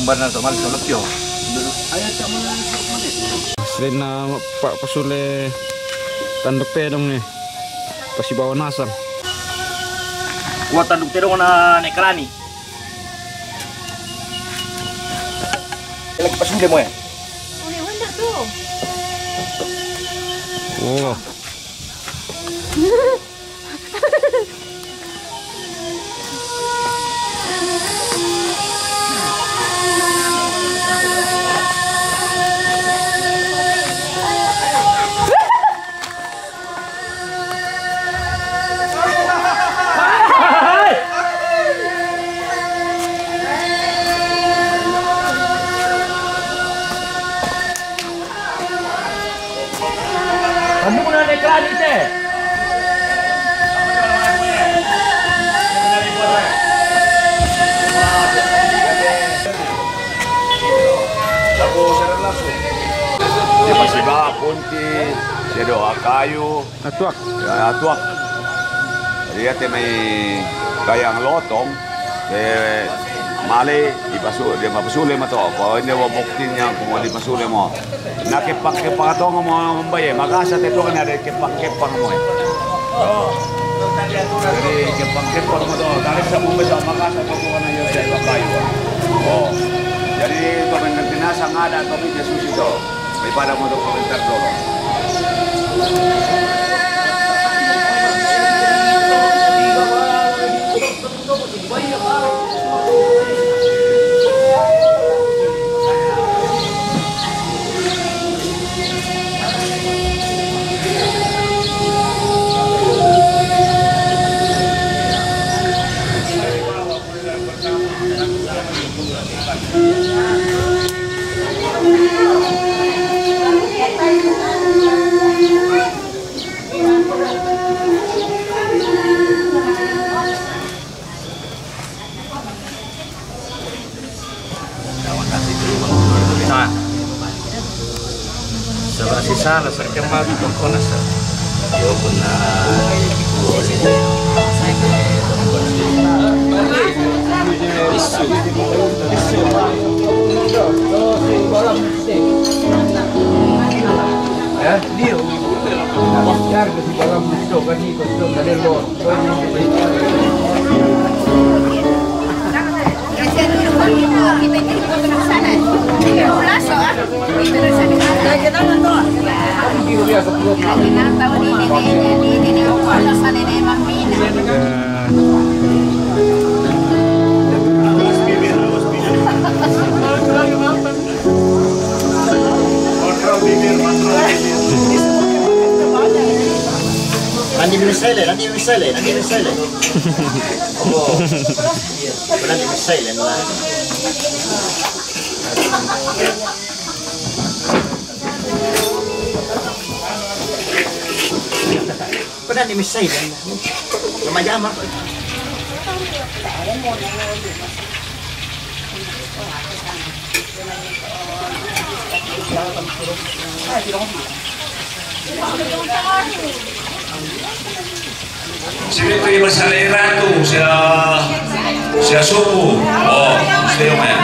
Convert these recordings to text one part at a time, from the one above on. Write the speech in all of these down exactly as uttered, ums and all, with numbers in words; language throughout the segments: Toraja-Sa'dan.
Benar, tak malu, tak letih. Ayo, tak malu, tak malu. Selain na pa-, pasule tanduk tedong ni. Pasibawa nasang. Kuat tanduk tedong na ne karani. Lagi pasule mo ya. Uli wanda tu. Oh. Amuna ne karani te. Dia masih bawa punti, dia doa kayu. Atuak. Ya, atuak. Jadi, ate mai kayang lotong, eh, male, dipasu-, dia mapasule mato. Ko inde wa buktinya, ko mau dipasule mo. Na kepang-kepang to mo mbaye, makasa te to kan ada kepang-kepang mo. Oh. Jadi, kepang-kepang mo to. Dari sa mo beto, makasa to ko na yo sa kayu. Oh. Jadi, to kan tinasa ngada to mi Yesus ito. Daripada mo to komentar dulu. Nah. Salah si salah, sa kemal tu kau kena sa. Yo, benar. Isu. Isu. Ya, dia. Biar ke si balam itu kan itu kan ada lo. Nanti misalnya, nanti misalnya, nanti misalnya. Oh, nanti misalnya lah. Pernah di Mesir dan jama-jama. Sini tu iba salera tu, sia, sia suku. Oh, mesti yang main.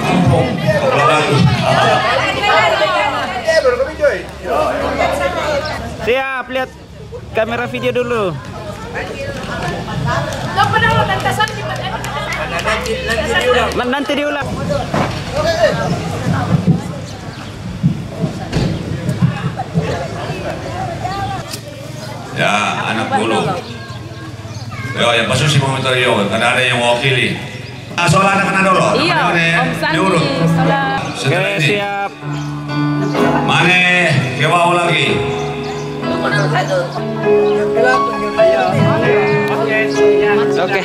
Kampung, kampung baru. Siap, lihat kamera video dulu. Na-, nanti diulang. Ya, anak dulu. Yo, yang pasusi mau minta yo, karena ada yang wakili. Ah, sola anak-anak dulu. Iya, Om Sandi, diurut. Sola. Oke, siap. Mane, ke bawah lagi. Oke.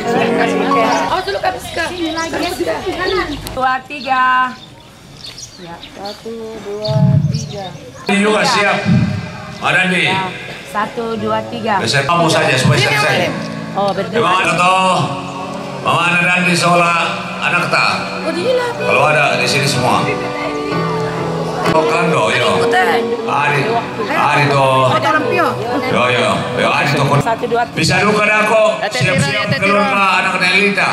Oh, dulu Kak Rizka. Dua, tiga. Ya, satu, dua, tiga. Ini juga siap. Ada nih. Ya, satu, dua, tiga. Besar kamu saja supaya selesai. Oh, betul. Memang ada toh. Mama ada dan di sekolah anak ta. Oh, dia lah. Kalau ada di sini semua. Oh, Kando, yo. Ari, Ari toh. Yo, yo, yo, Ari toh. Satu, dua, tiga. Bisa duka dako. Siap-siap keluarga anak Nelita.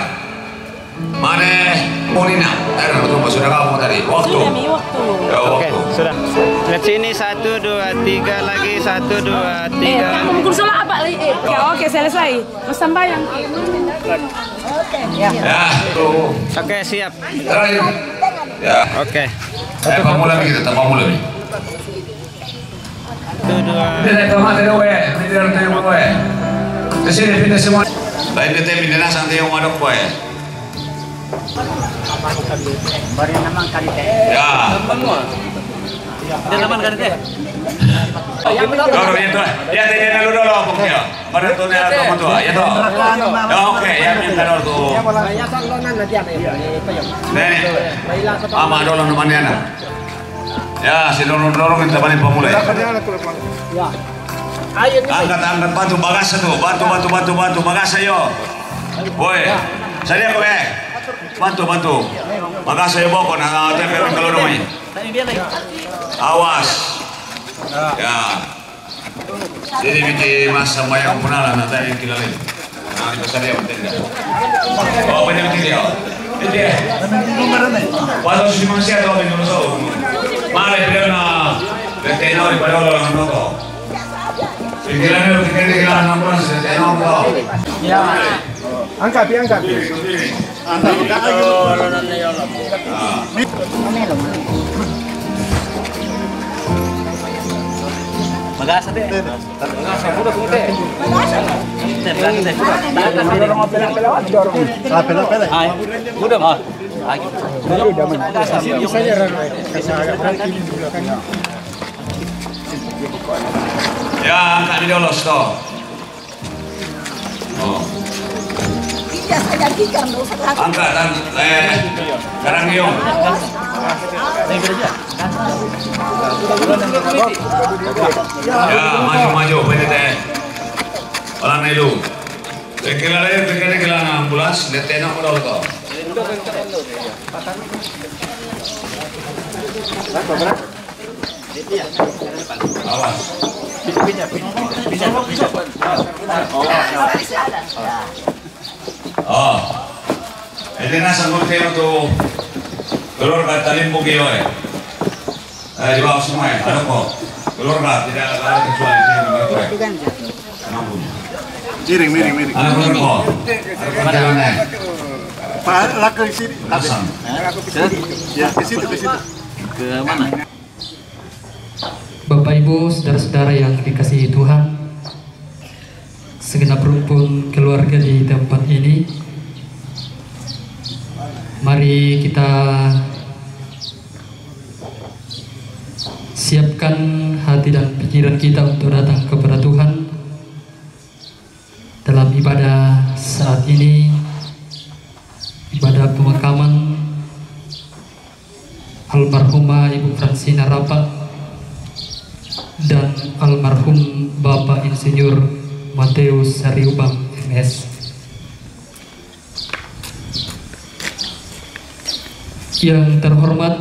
Mane, Monina. Tadi nama tuh sudah kamu tadi. Waktu. Sudah, Mi, waktu. Ya, oke, waktu. Sudah. Lihat sini, satu, dua, tiga, lagi satu, dua, tiga. Eh, pukul salah apa lagi? Eh, ya, oke, selesai. Mas sambayang. Ya, tuh. Oke, siap. Terakhir. Ya. Oke. Eh, pamula kita, pamula. Satu, dua. Dia naik tomat, dia, weh. Dia naik tomat, weh. Di sini, pindah semua. Lain dia, pindah nasang, dia, mau ada, weh. Bari naman kari teh. Ya. Dia naman kari teh. Dorong itu. Ya, dia, dia dulu, dulu, pokoknya. Pada tu ni ada motor, ya toh. Ya, oke, ya, minta dulu tu. Nih, nih. Ama dulu namanya, nah. Ya, si dorong-dorong kita balik pamula. Ya. Angkat, angkat, bantu bagasa tu, bantu, bantu, bantu, bantu bagasa, yo. Woi, saya ko, eh. Bantu, bantu. Bagasa, yo, boko na, tempe kalau dong ini. Awas. Ya. Jadi bikin masa mayang punala na tayo yung kilala. Na kita sa liya matenda. Oh, pwede matenda, oh. Hindi. Wala si mga siya to, hindi mo sa. Mare, pero na, pero na, pero na, ano to. Hindi lang yung hindi kailangan ng oras, hindi lang ako. Yeah. Angkat, angkat. Magasa, te. Magasa, budak, budak. Te, magasa, te, budak. Ah, pela, pela. Ay, budak, ah. Ay. Magasa. Ya, angkat ni dulu, stop. Oh. Iya, saya jadikan, nggak usah takut. Angkat, angkat. Eh, sekarang, Yong. Ya, maju, maju, pwede, teh. Walang na ilu. Kailangan, kailangan ambulans, lihat tenang ko dulu to. Awas. Oh. Ini na sanggup kayo tu. Keluar ka talim buki, oy. Eh, jawab semua, ya. Ano po? Keluar ka, tidak ada kecuali saya. Miring, miring, miring. Ano po? Ano po? Pak, laki sini. Asam. Ya, ke situ, ke situ. Ke mana? Bapak, Ibu, saudara-saudara yang dikasihi Tuhan, segenap rumpun keluarga di tempat ini, mari kita siapkan hati dan pikiran kita untuk datang kepada Tuhan. Dalam ibadah saat ini, ibadah pemakaman almarhumah Ibu Fransina Rapa dan almarhum Bapak Insinyur Mateus Sariubang, M S. Yang terhormat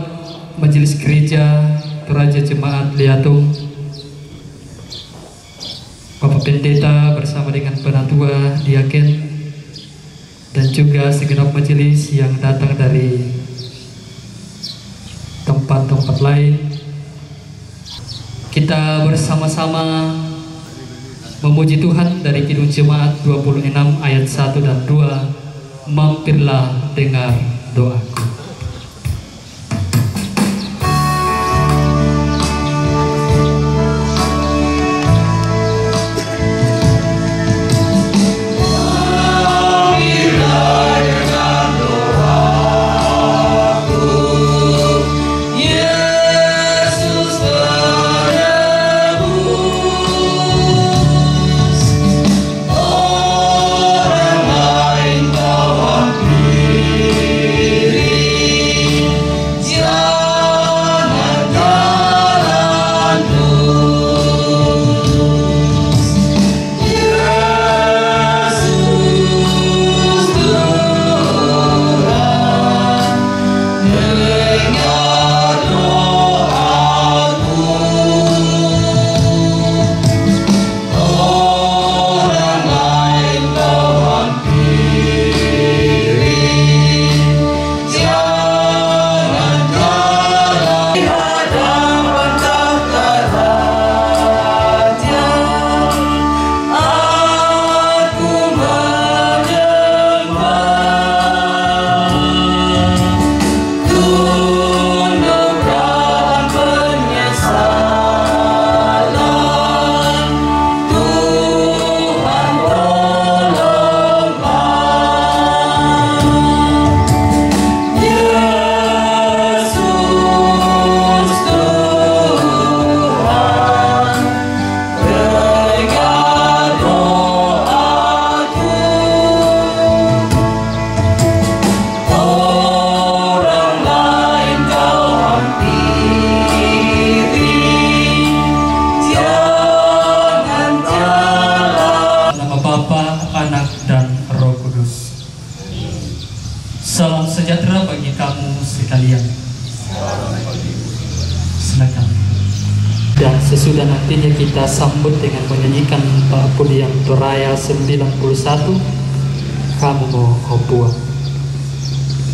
Majelis Gereja Toraja Jemaat Liatung, Bapak Pendeta bersama dengan penatua, diaken, dan juga segenap majelis yang datang dari tempat-tempat lain, kita bersama-sama memuji Tuhan dari Kidung Jemaat dua puluh enam ayat satu dan dua, "Mampirlah, dengar doaku." Kalian. Silakan. Dan sesudah nantinya kita sambut dengan menyanyikan Pak Pudian Toraya sembilan puluh satu, Kamu Mo Opuang.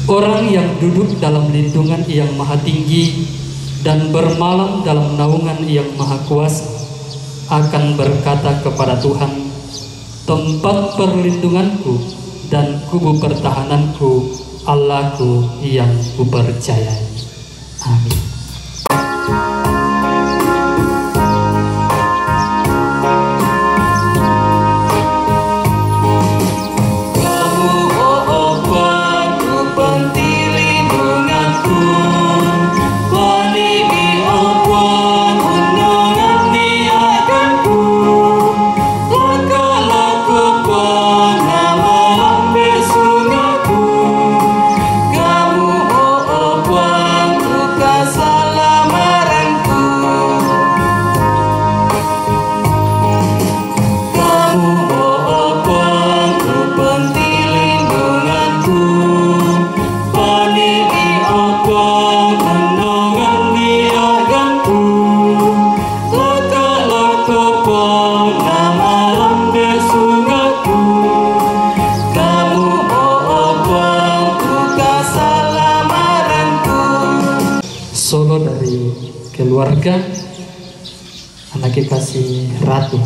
Orang yang duduk dalam lindungan Yang Maha Tinggi dan bermalam dalam naungan Yang Maha Kuasa akan berkata kepada Tuhan, "Tempat perlindunganku dan kubu pertahananku, Allahku yang kupercayai." Amin. Kamu, oh, oh, Tuhanku, panti lindunganku, paniki, oh, Tuhan, undungan di aganku, laka-laka pangamalan besungaku. Kamu, oh, oh, Tuhanku, kasalamaranku. Kamu, oh, oh, Tuhanku, panti lindunganku, paniki, oh, Tuhan, undungan di aganku, laka-laka pangamalan besungaku. Kamu, oh, oh, Tuhanku, kasalamaranku. Solo dari keluarga, anak kekasih Ratu.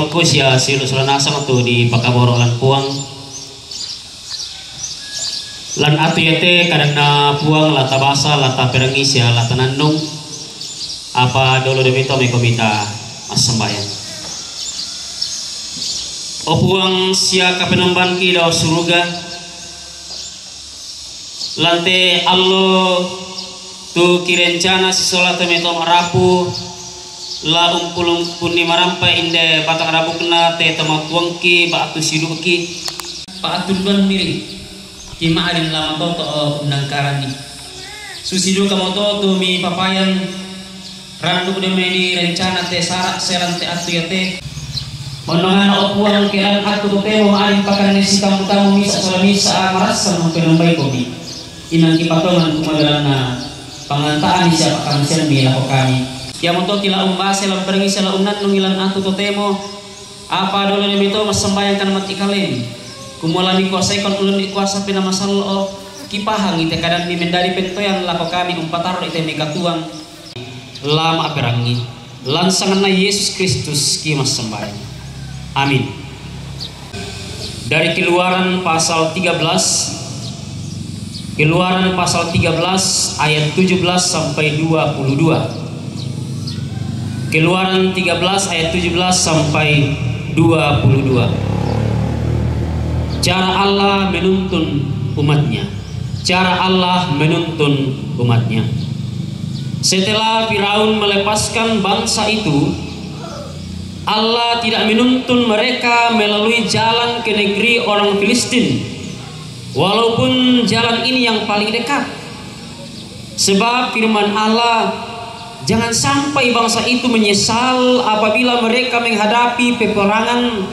Ku sia siulu sola nasang tu dipakaboro lan Puang. Lan atu iate kadanna Puang la tabasa, la taperangi sia la tanannung. Apa dolo demi to meko mita massambayang. O Puang, sia kapenombanki dao suruga, lante allo tu kirencana sisola to meto marapu, la umpulumpunni marampa inde batang rabukna te tomatuangki ba'tu siduki. Pa'atulluan miri, ki ma'din lama toto o unnangkaranni. Susi duka moto tu mi papayang, randu de meni rencana te sara seran te atu iate. Onnongana o Puang, keran atu totemo ma'din pakanne sitamu-tamu misa sola misa marassan umpenombaikomi. Inang kipatongan kumageranna pangantaani siapa kamasianmi lako kami. Iamoto tila umbase lamperengi sela unnannungi lan atu totemo. Apa dolo demi to massambayang kan mati kalemi. Kumua la mikuasaikon ulun di kuasa pena masallo, kipahangi te kadanmi mendadi pentoyan lako kami umpatarro ite mikatuang. Lama aperangi. Lan sanganna Yesus Kristus ki massambayang. Amin. Dari Keluaran pasal tiga belas, Keluaran pasal tiga belas ayat tujuh belas sampai dua puluh dua. Keluaran tiga belas ayat tujuh belas sampai dua puluh dua. Cara Allah menuntun umatnya. Cara Allah menuntun umatnya. Setelah Firaun melepaskan bangsa itu, Allah tidak menuntun mereka melalui jalan ke negeri orang Filistin, walaupun jalan ini yang paling dekat. Sebab firman Allah, "Jangan sampai bangsa itu menyesal apabila mereka menghadapi peperangan,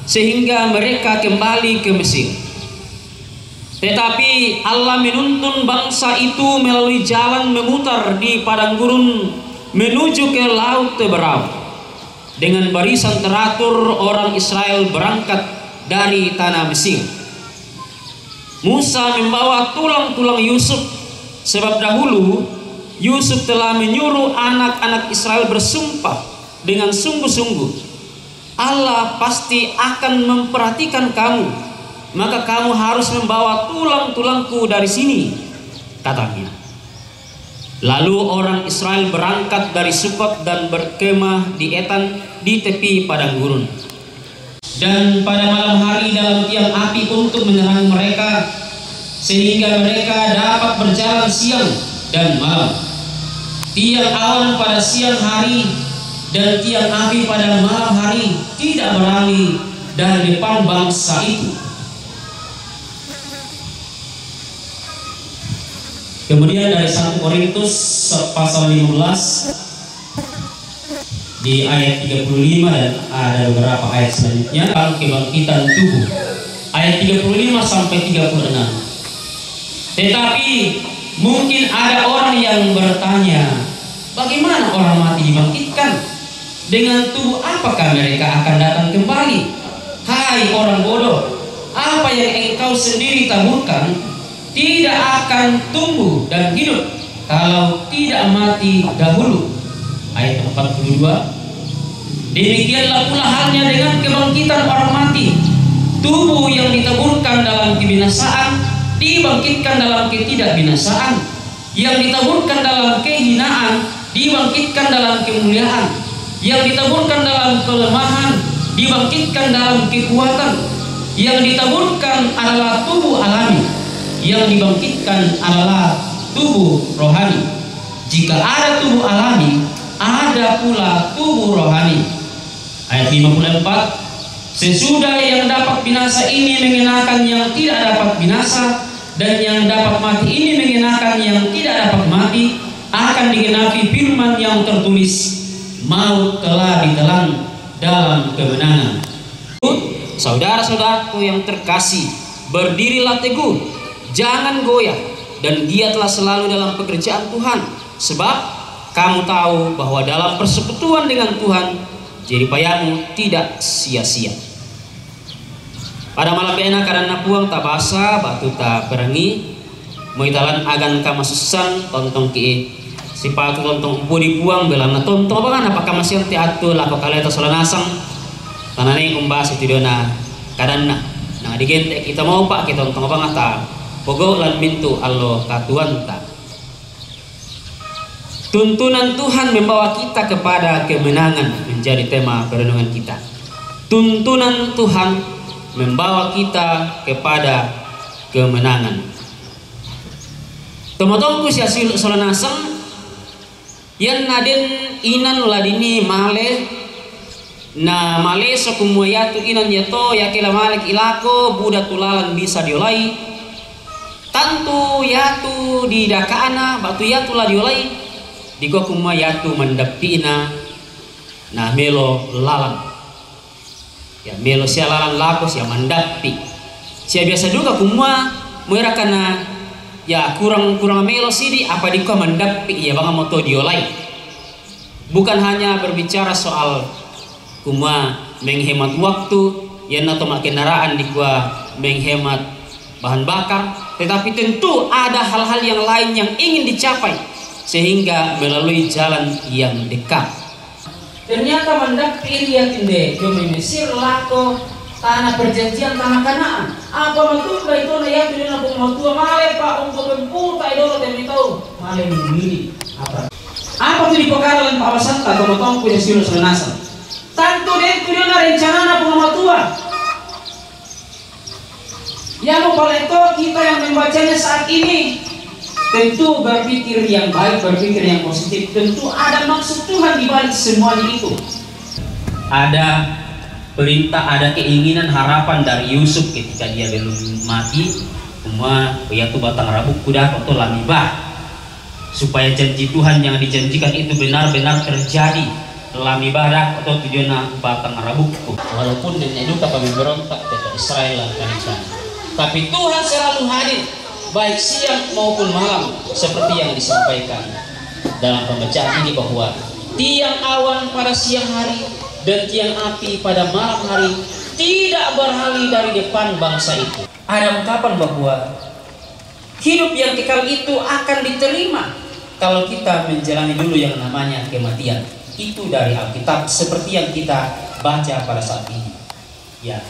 sehingga mereka kembali ke Mesir." Tetapi Allah menuntun bangsa itu melalui jalan memutar di padang gurun menuju ke Laut Teberau. Dengan barisan teratur orang Israel berangkat dari tanah Mesir. Musa membawa tulang-tulang Yusuf, sebab dahulu Yusuf telah menyuruh anak-anak Israel bersumpah dengan sungguh-sungguh, "Allah pasti akan memperhatikan kamu, maka kamu harus membawa tulang-tulangku dari sini," katanya. Lalu orang Israel berangkat dari Sukot dan berkemah di Etan, di tepi padang gurun. Dan pada malam hari dalam tiang api untuk menerangi mereka, sehingga mereka dapat berjalan siang dan malam. Tiang awan pada siang hari dan tiang api pada malam hari tidak beralih dari depan bangsa itu. Kemudian dari satu Korintus pasal lima belas, di ayat tiga puluh lima dan ada beberapa ayat selanjutnya, tentang kebangkitan tubuh. Ayat tiga puluh lima sampai tiga puluh enam. Tetapi mungkin ada orang yang bertanya, "Bagaimana orang mati dibangkitkan? Dengan tubuh apakah mereka akan datang kembali?" Hai orang bodoh, apa yang engkau sendiri taburkan tidak akan tumbuh dan hidup kalau tidak mati dahulu. Ayat empat puluh dua. Demikianlah pula halnya dengan kebangkitan orang mati. Tubuh yang ditaburkan dalam kebinasaan dibangkitkan dalam ketidakbinasaan. Yang ditaburkan dalam kehinaan dibangkitkan dalam kemuliaan. Yang ditaburkan dalam kelemahan dibangkitkan dalam kekuatan. Yang ditaburkan adalah tubuh alami. Yang dibangkitkan adalah tubuh rohani. Jika ada tubuh alami, ada pula tubuh rohani. Ayat lima puluh empat, "Sesudah yang dapat binasa ini mengenakan yang tidak dapat binasa, dan yang dapat mati ini mengenakan yang tidak dapat mati, akan digenapi firman yang tertulis, 'Maut telah ditelan dalam kemenangan.'" Saudara-saudaraku yang terkasih, berdirilah teguh, jangan goyah, dan giatlah selalu dalam pekerjaan Tuhan, sebab kamu tahu bahwa dalam persekutuan dengan Tuhan, jerih payahmu tidak sia-sia. Pada malam ena kadanna Puang tabasa ba'tu taperangi, moi talan agan kamasussan tontongki, sipatu tontong umpudi Puang, belanna tontong bagana pakkamasiante attu lako kaleta sola nasang. Tanane umbahas itu diona kadanna. Nah, digente' kita mau pa' kita tontong bangata pogo' lan mintu' allo katuoanta. Tuntunan Tuhan membawa kita kepada kemenangan menjadi tema perenungan kita. Tuntunan Tuhan membawa kita kepada kemenangan. Tomatoangku sia siulu' sola nasang, ianna den inan ladini male, na maleso kumua iatu inan iato, iake la maleki' lako, buda tu lalan bisa diolai, tantu iatu didaka'na, ba'tu iatu la diolai, dikua kumua iatu mandappi'na, na melo lalan. Ya, melo sia lalan lako sia mandappi'. Sia biasa duka kumua, moeraka na, ya, kurang, kurang melo sidi, apa dikua mandappi', ya, bangamo to diolai. Bukan hanya berbicara soal kumua menghemat waktu, ianna to makkendaraan dikua menghemat bahan bakar, tetapi tentu ada hal-hal yang lain yang ingin dicapai, sehingga melalui jalan yang dekat. Ternyata mandappi' ri ia tinde dio mai Mesir lako tana perjanjian, tana Kanaan. Apa matumbai tona iatu diona Puang Matua, male pa' ungkopempuru tae dolo te mai tau male mili. Apa? Apa tu dipokada lan pa'basanta, tomatoangku sia siulu' sola nasang? Tantu den tu diona rencanana Puang Matua. Iamo pale to kita yang membacanya saat ini, tentu berpikir yang baik, berpikir yang positif. Tentu ada maksud Tuhan di balik semuanya itu. Ada perintah, ada keinginan, harapan dari Yusuf ketika dia belum mati, semua, iatu batang rabukku dako to lami bah. Supaya janji Tuhan yang dijanjikan itu benar-benar terjadi. Lami bah dako to tu diona batang rabukku. Walaupun nenne' duka pamberontak te to Israel lan kanisana, tapi Tuhan selalu hadir, baik siang maupun malam, seperti yang disampaikan dalam pembacaan ini, bahwa tiang awan pada siang hari dan tiang api pada malam hari tidak beralih dari depan bangsa itu. Ada ungkapan bahwa hidup yang kekal itu akan diterima kalau kita menjalani dulu yang namanya kematian. Itu dari Alkitab seperti yang kita baca pada saat ini. Ya,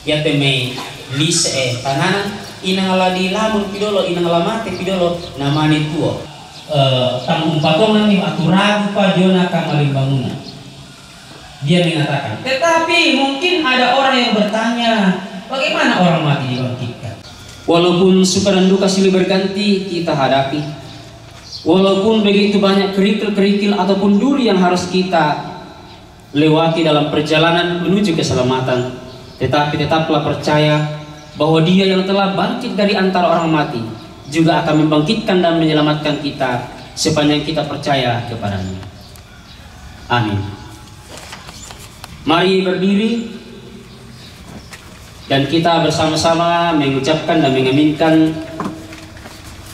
iate mai lise'e tanana, inang la dilamun pi dolo, inang la mate pi dolo, namane tuo. Eh, tang umpatonganni atu ragu pa diona kamalimbangunna. Dia mengatakan, tetapi mungkin ada orang yang bertanya, bagaimana orang mati dibangkitkan? Walaupun suka dan duka silih berganti kita hadapi, walaupun begitu banyak kerikil-kerikil ataupun duri yang harus kita lewati dalam perjalanan menuju keselamatan, tetapi tetaplah percaya bahwa Dia yang telah bangkit dari antara orang mati juga akan membangkitkan dan menyelamatkan kita sepanjang kita percaya kepada-Nya. Amin. Mari berdiri dan kita bersama-sama mengucapkan dan mengaminkan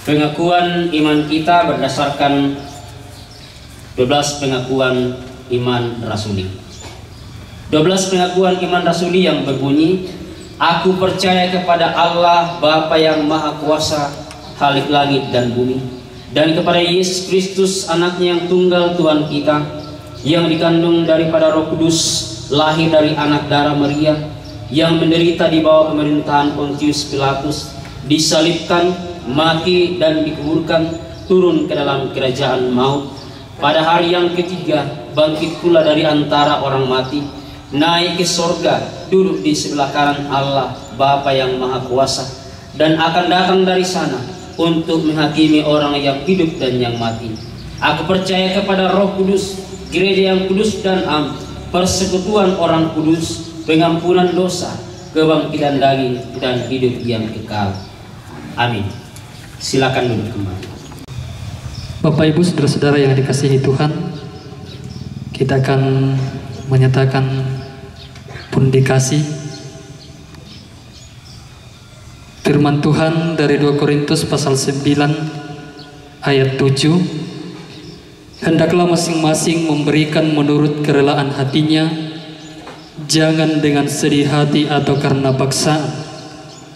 pengakuan iman kita berdasarkan dua belas pengakuan iman rasuli. Dua belas pengakuan iman rasuli yang berbunyi, "Aku percaya kepada Allah, Bapa yang Maha Kuasa, Khalik langit dan bumi, dan kepada Yesus Kristus, Anaknya yang tunggal, Tuhan kita, yang dikandung daripada Roh Kudus, lahir dari anak darah Maria, yang menderita di bawah pemerintahan Pontius Pilatus, disalibkan, mati, dan dikuburkan, turun ke dalam kerajaan maut. Pada hari yang ketiga, bangkit pula dari antara orang mati, naik ke sorga, duduk di sebelah kanan Allah, Bapa yang Maha Kuasa, dan akan datang dari sana untuk menghakimi orang yang hidup dan yang mati. Aku percaya kepada Roh Kudus, gereja yang kudus dan am, persekutuan orang kudus, pengampunan dosa, kebangkitan daging, dan hidup yang kekal. Amin." Silakan duduk kembali. Bapak, Ibu, saudara-saudara yang dikasihi Tuhan, kita akan menyatakan pundikasi. Firman Tuhan dari dua Korintus pasal sembilan ayat tujuh, "Hendaklah masing-masing memberikan menurut kerelaan hatinya, jangan dengan sedih hati atau karena paksaan,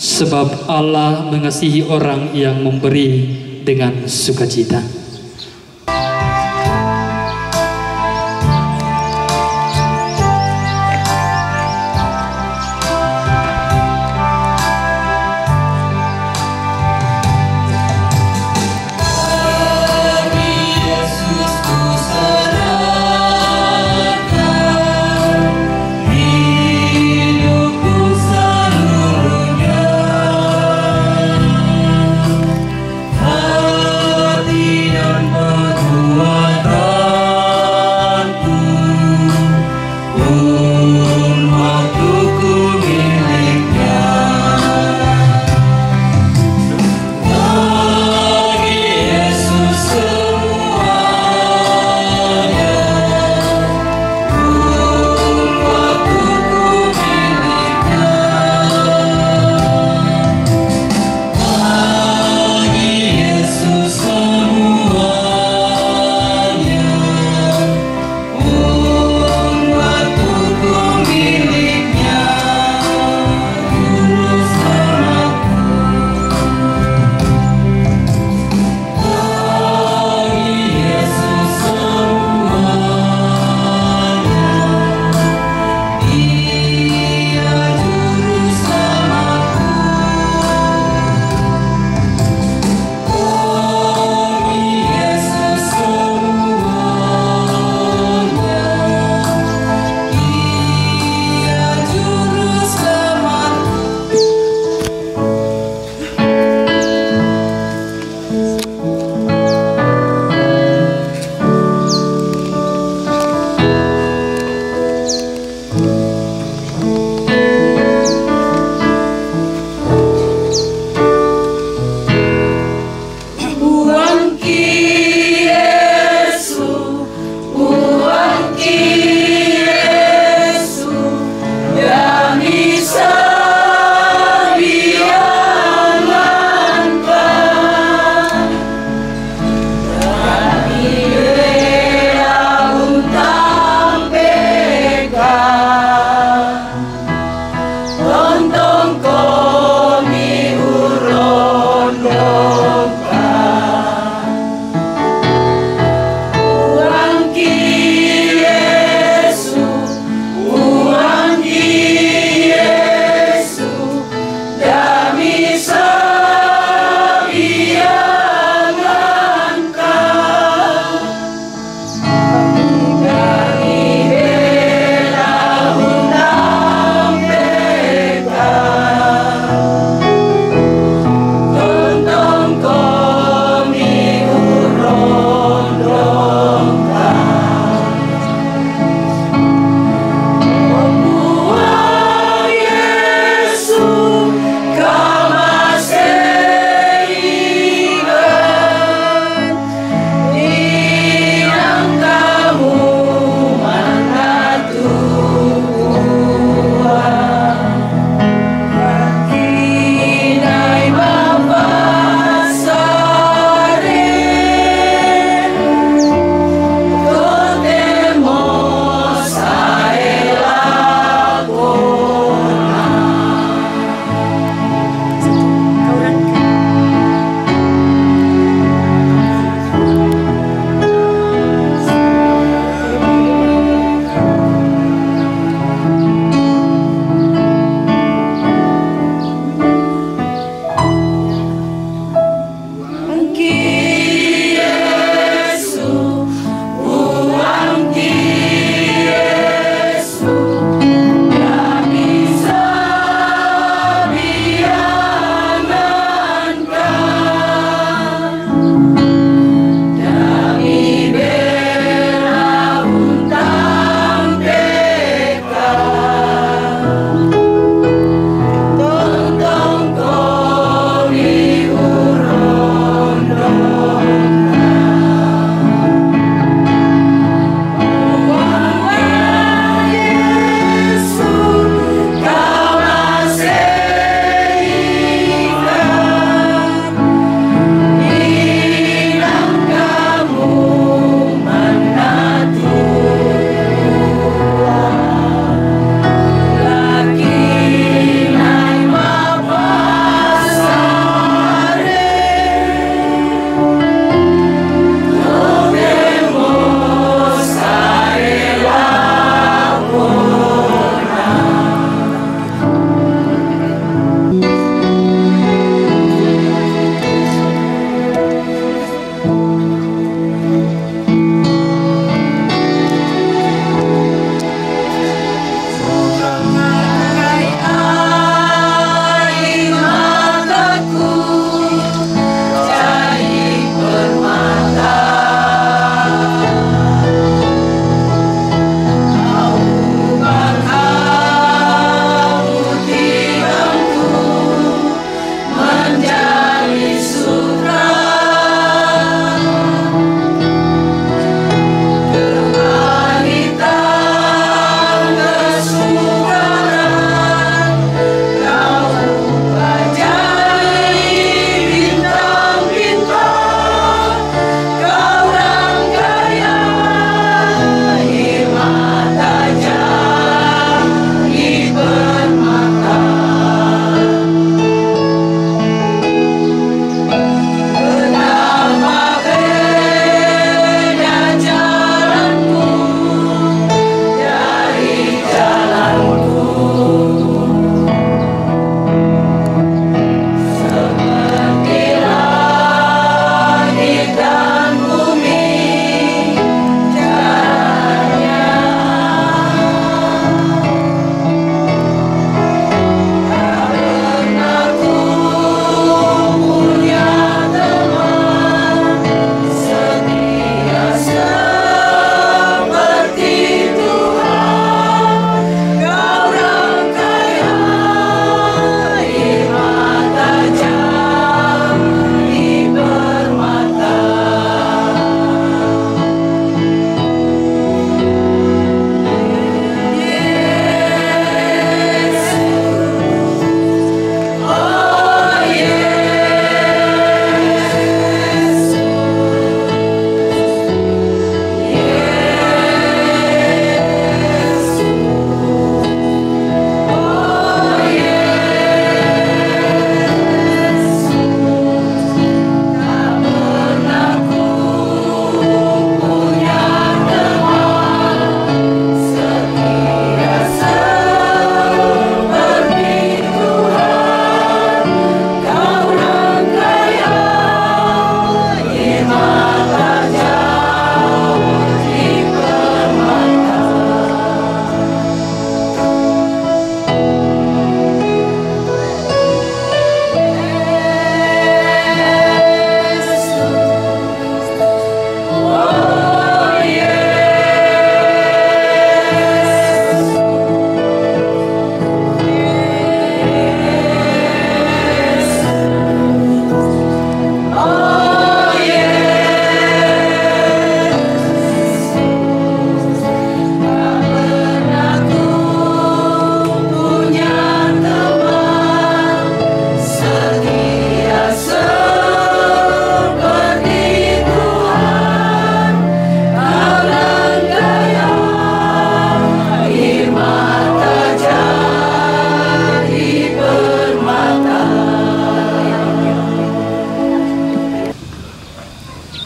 sebab Allah mengasihi orang yang memberi dengan sukacita."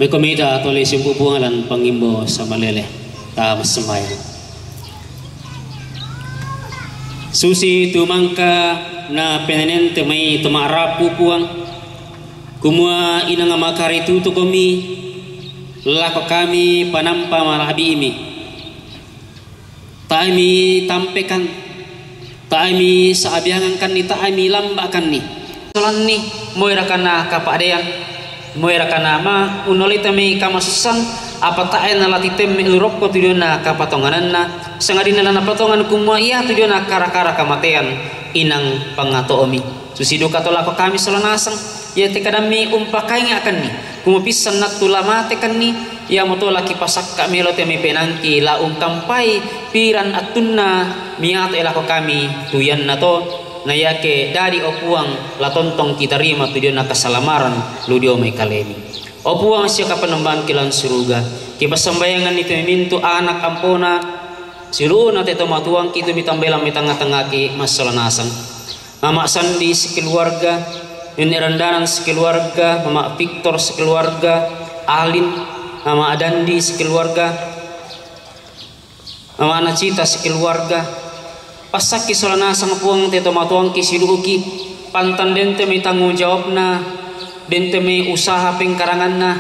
Iko mita tole simpu Puang lan pangimbo samalele. Ta massambayang. Susi tumangka na penenente mai temarapu Puang, kumua inang makari tutu komi, lako kami panampa malabiimi. Taemi tampekan, taemi saabiangankanni, taemi lambakanni. Solanni, moerakana kapadean, moerakana ma unoleta mai kamasussan, apa taena latitemme lurokko tujuanna kapatongananna, sangadinna lanapatongan kumua ia tujuanna kara-kara kamatean inang pangatomi. Susi duka to lako kami sola nasang, iate kadammi umpakaingakanni, kumupissan nattu lamatekanni, iamoto laki pasakka melo teme penangki la ungkampai piran attunna miato elako kami tuianna to, na iake dadi o Puang la tontong kitarima tujuanna kasalamaran lu dio mai kalemi. O Puang sia kapanembangki lan suruga, kipassambayanganni teme mintu anak ampona, siluna te tomatuangki tu mitambai lan mai tangnga-tangngaki massola nasang. Mama Sandi sekeluarga, Nenek Randanan sekeluarga, Mama Victor sekeluarga, Alin, Mama Adandi sekeluarga, Mama Nacita sekeluarga. Passakki sola nasang Puang te tomatuangki siduki, pantang dente mai tanggung jawabna, dente mai usaha pengkaranganna,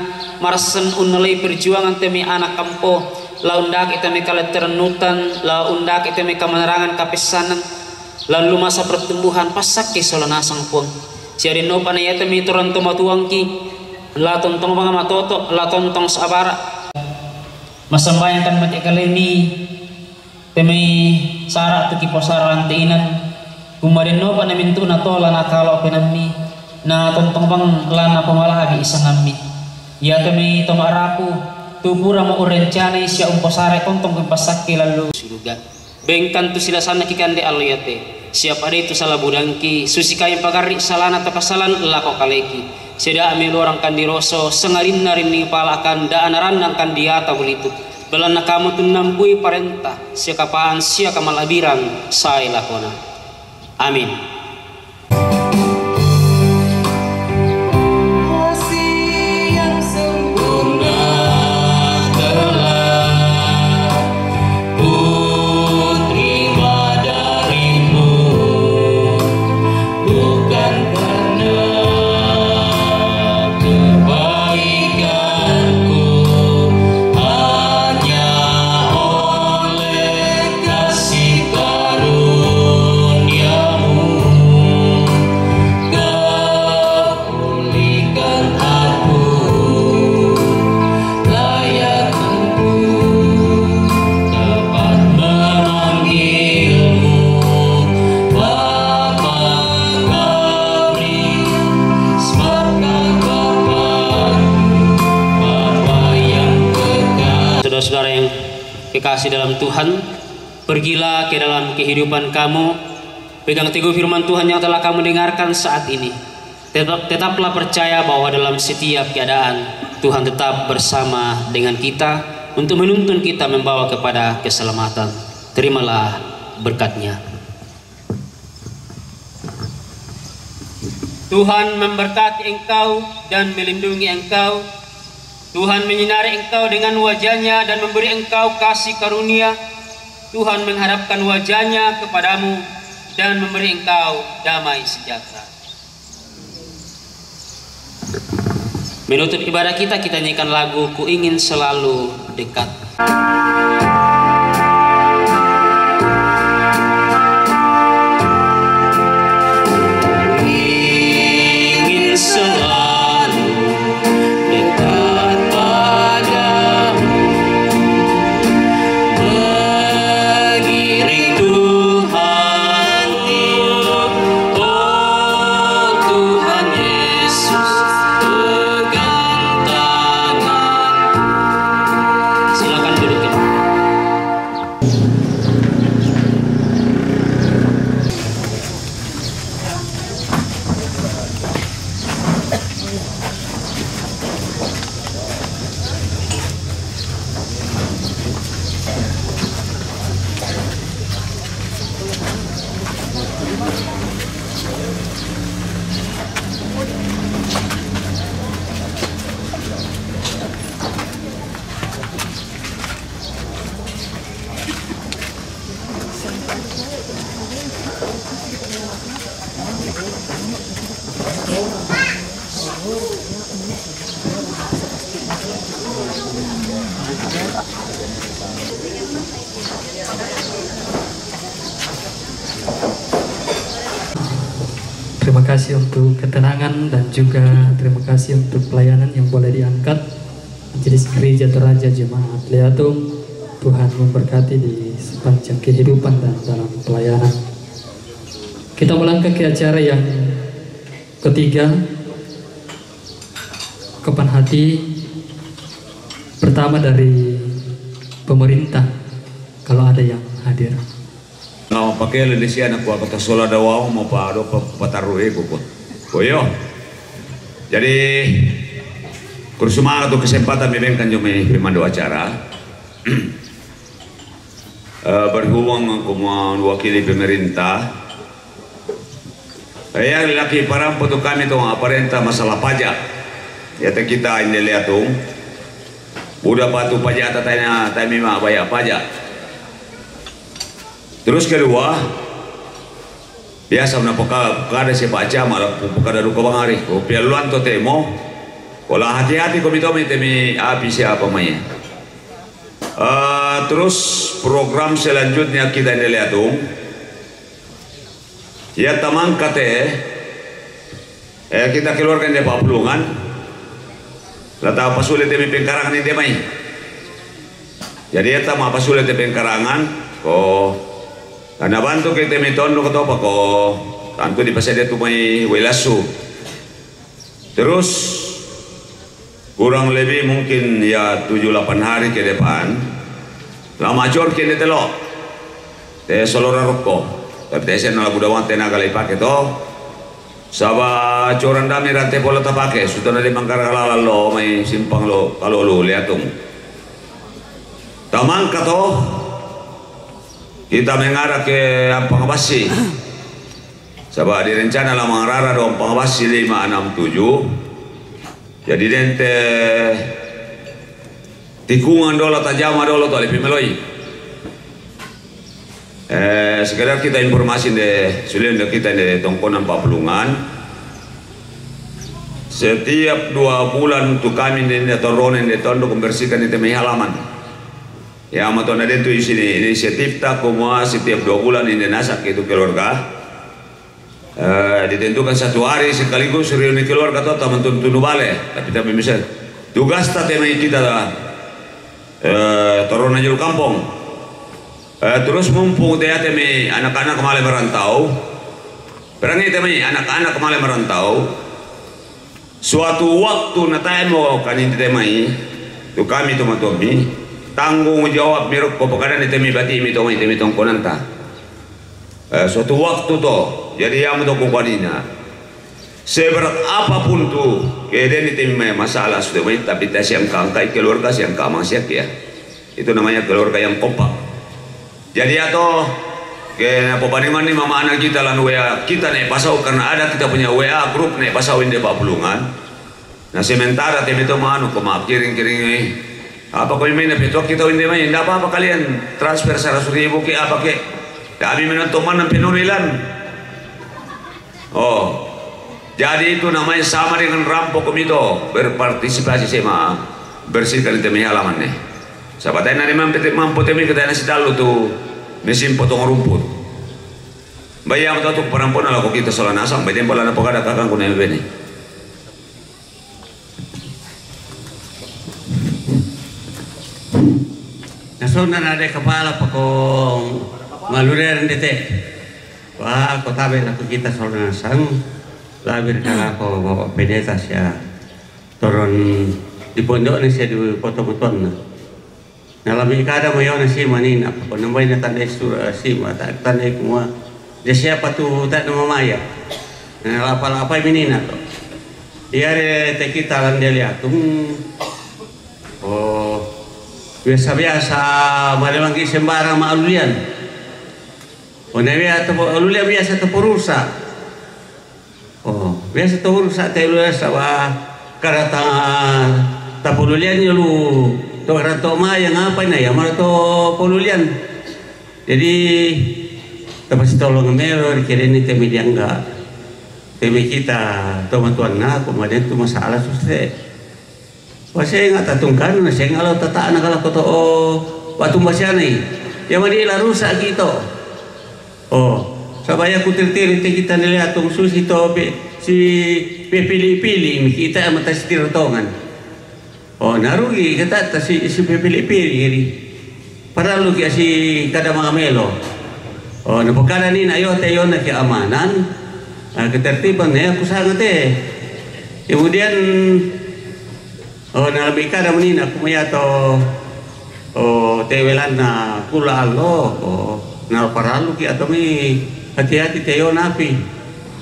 marassen unnalai perjuangan te mai anak kampo, la undake te mai kaletterennutan, la undake te mai kamanerangan kapessanan, Lalu masa pertumbuhan, passakki sola nasang Puang. Siadennopa na iate mi torang tomatuangki, la tontong bang matoto, la tontong sabara. Massambayangkan mate kalemi, temai sara tu kiposara lante inan, kumadennopa na mintu na tola na kalo penammi, na tontong bang la napamalahabi isangammi. Iate mi tomarapu, tu pura mo urencanai sia umposare tontong kumpassakki lalu suruga. Bengkan tu silasanna kikande allo iate, siapa de tu sala budangki, susi kami pagarri salana to kasalan lako kaleki. Sia da melorang kandi roso, sengarinna rinni palakan, da anarannang kandi ata bulitu. Belanna kamu tu nampui parenta, sia kapaan, sia kamalabiran, sae lakona. Amin. Kasih yang sempurna telah ku terima darimu, bukan karena kebaikanku, hanya oleh kasih karuniamu. Kau pulihkan aku, layak aku dapat memanggilmu Bapa kami, sebabkan Bapa, Bapa yang kekal. Saudara-saudara yang kekasih dalam Tuhan, pergilah ke dalam kehidupan kamu, pegang teguh firman Tuhan yang telah kamu dengarkan saat ini. Tetap, tetaplah percaya bahwa dalam setiap keadaan, Tuhan tetap bersama dengan kita untuk menuntun kita membawa kepada keselamatan. Terimalah berkat-Nya. Tuhan memberkati engkau dan melindungi engkau. Tuhan menyinari engkau dengan wajah-Nya dan memberi engkau kasih karunia. Tuhan menghadapkan wajah-Nya kepadamu dan memberi engkau damai sejahtera. Menutup ibadah kita, kita nyanyikan lagu Ku Ingin Selalu Dekat. Ingin selalu dekat padamu, mengiring Tuhan, oh Tuhan Yesus, pegang tanganku. Silakan duduk, ya. Terima kasih untuk ketenangan dan juga terima kasih untuk pelayanan yang boleh diangkat. Majelis Gereja Toraja Jemaat Leatung, Tuhan memberkati di sepanjang kehidupan dan dalam pelayanan. Kita melangkah ke acara yang ketiga, kepan hati pertama dari pemerintah, kalau ada yang hadir. Nga pakele de sia na kua kota sola da wau mo pa do pa, pataru e kuko. Koyo. Jadi, kursu manga tu kesempatan mi bengkan jo mi pemandu acara. Eh, berhubung kuma wakili pemerintah. Eh, ya laki parampo tu kami tu aparenta masalah pajak. Ya te kita inde Leatung. Buda patu pajak tatanya tami ma baya pajak. Terus kedua, biasa na peka, pekada si paca mala pekada duka bangari. Ko pia luan to temo. Kola hati-hati ko mitomi temi api siapa mai. Eh, terus program selanjutnya kita inde Leatung. Ya tamang kate, eh, kita keluarga inde Papulungan. Lata pasule temi pengkarangan inde mai. Jadi eta ma pasule te pengkarangan ko ana bantu ke temi tondo ketopa ko tantu di pasede tu mai welasu. Terus kurang lebih mungkin ya tujuh lapan hari ke depan lama acor ke inde telo te solora rokko. Tapi te sena labu dawang tenaga lai pake to. Saba coran dami rante pola tapake, sutana de mangkara lala lo mai simpang lo, kalau lo Leatung. Tamang kato, kita mengarah ke Ampang Basi. Saba di rencana la mangarara do Ampang Basi lima enam tujuh. Jadi dente tikungan dola tajama dolo to lepi meloi. Eh, sekedar kita informasi de, sulian de kita de tongkonan Papulungan. Setiap dua bulan tu kami de, de toronen de tondo membersihkan itu mai halaman. Ya, matona de tu isini inisiatif ta komoa setiap dua bulan inde nasak itu keluarga. Eh, ditentukan satu hari sekaligus reuni keluarga to taman tunu bale. Tapi tapi misal tugas ta temai kita, eh, torona juru kampung. Eh, terus mumpung te ate mi anak-anak male merantau. Perangi te mi anak-anak male merantau. Suatu waktu na tae mo kan inde te mai tu kami tu matomi tanggung jawab mi rokko pakadani te mi bati mi to mai te mi tongkonanta. Eh, suatu waktu to, jadi yamu to kukuanina. Seberat apapun tu, kedeni te mi masalah sudah mai, tapi ta siang kangkai keluarga siang kamang siang ya. Itu namanya keluarga yang kompak. Jadi ato ke na pabandingan ni mama anak kita lan W A kita naik pasau karena ada kita punya W A grup naik pasau inde Papulungan. Nah, sementara te mi to manu ko ma kiring-kiring, eh. Apa ko main pe to kita inde mai, ndak apa-apa kalian transfer seratus ribu ke apa ke. Kami menonton mana penurunan. Oh. Jadi itu namanya sama dengan rampok komito berpartisipasi sema bersihkan te mi halaman ne. Sabatai na memang pete mampu te mi kita nasi dalu tu mesin potong rumput. Bayang tu parampona lako kita sola nasang, bayang pala na pagada kakang kuna bene. Nasona na de kapala pako malureren dete. Wah, ko tabe lako kita sola nasang. Labir kala ko bapak pendeta sia toron di pondok ni sia di poto mutonna. Na lami kada mayona sima nina, pako nambai na tandai sura sima, ta tandai kumua. De siapa tu ta na mamaya. Na lapa-lapai mi nina to. Iare te kita lande Leatung. Oh. Biasa-biasa male mangki sembarang ma alulian. One wea to alulian biasa to porusa. Oh, biasa to urus sa te lu sa wa karata tapululian lu to karata ma yang apa na ya mara to pululian. Jadi tapasi tolong mero di kere ni temi diangga. Temi kita to matuan na ko maden tu masalah suste. Wasenga tatungkan, wasenga lo tatana kala koto o patumba sianai. Ya madi la rusak gitu. Oh. Sabaya ku tiri-tiri te kita nele atong susi to pe, si pepili-pili mi kita ama ta si tiratongan. O, narugi kita ta si, si pepili-pili ri. Paralu ki si kada mangamelo. O, napakada ni na yo te yo na ki amanan. Ah, ketertiban ne aku sangat eh. Kemudian, o, na lebih kada menina aku maya to, o, tewelan na kula alo, o, na paralu ki atau mi hati-hati te yo napi.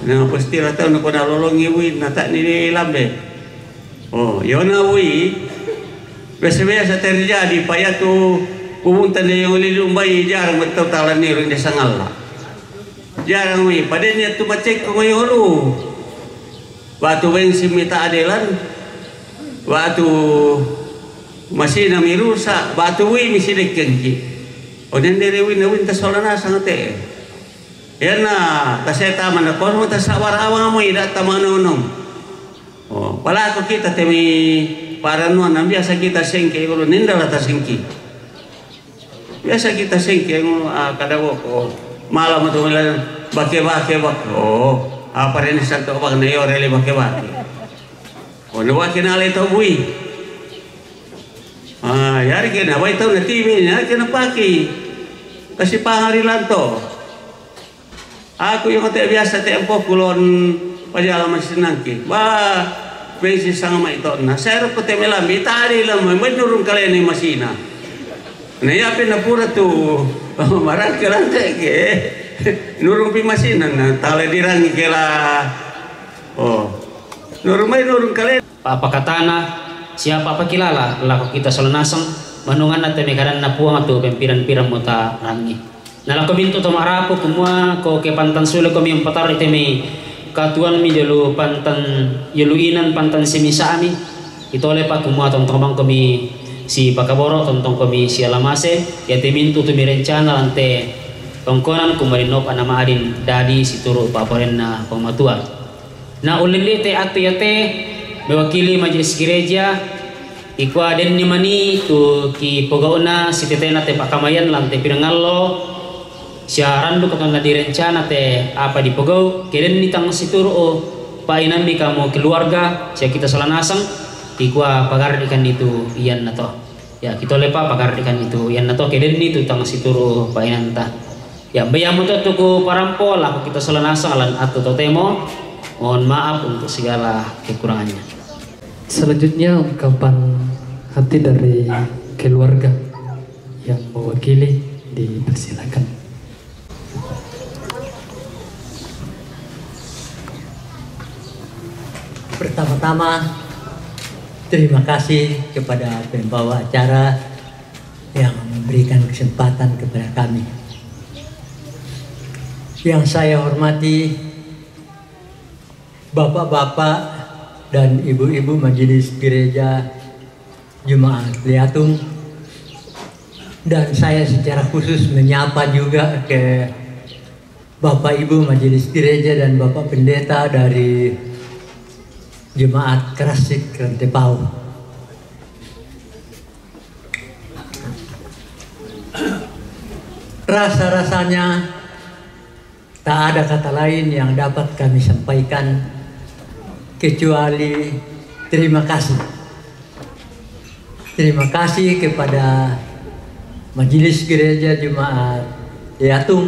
Na pasti ratau na kona lolongi win na tak ni lambe. O, yo na wi, biasa-biasa terjadi paya tu kubuntan de yo lilumbai jarang betul talan ni rin de sangalla. Jarang wi, padenya tu macek ko yo lu. Batu bensin mita adelan, batu masina mirusa, batu wi misi dekkengki. O, nendere win na win ta sola nasang te. Yana, ta seta mana kono ta sawara awang mo ida ta manonong. O, palako kita temi paranuan na biasa kita sengke, ulu nindala ta sengki. Biasa kita sengke, ngo, ah, kada woko. Malam tu mila bake-bake bak. O, apa rene santo bak na yo rele bake-bake. O, na wake na le to bui. Ah, yari kena wai tau na tibi, yari kena paki. Kasi pangari lanto. Aku yang te biasa te ampo kulon pajala masinangki. Ba, bensi sanga mai tonna. Saya rupa te melambi tadi lama, menurun kalene masina. Na ya pe na pura tu, marang ke lante ke. Nurun pi masina na tale dirangi kela. O, nurun mai nurun kale. Apa katana, siapa apa kilala, lako kita sola nasang, manunganna te mekadanna Puang tu pempiran-piran mo ta rangi. Na lako mintu to marapu kumua ko ke pantan sule komi umpatar itemi katuan mi jolu pantan, jolu inan pantan simisami. Itole pa kumua tontong bang komi si pakaboro, tontong komi si alamase, ya te mintu tu mi rencana lante tongkonan kumari nop anama adin dadi situru paporenna pamatua. Na ulilli te atu yate mewakili majelis gereja, ikua denni mani tu ki pogau'na sitetena te pakamayan lante pirangallo, sia randu katonna direncana te apa dipogau, kedenni tang situru o pa inambi kamu keluarga, sia kita sola nasang, ikua pagardikan itu iyan nato. Ya, kita lepa pagardikan itu iyan nato, kedenni tu tang situru pa inanta. Ya, mbayamo to tuku parampo, lako kita sola nasang lan atu totemo. Mohon maaf untuk segala kekurangannya. Selanjutnya, ungkapan hati dari keluarga yang mewakili dipersilakan. Pertama-tama, terima kasih kepada pembawa acara yang memberikan kesempatan kepada kami. Yang saya hormati Bapak-bapak dan ibu-ibu majelis gereja Jemaat Liatung, dan saya secara khusus menyapa juga ke Bapak Ibu majelis gereja dan Bapak Pendeta dari Jemaat Kerasik Rantepao. Rasa-rasanya tak ada kata lain yang dapat kami sampaikan kecuali terima kasih. Terima kasih kepada Majelis Gereja Jemaat Yatum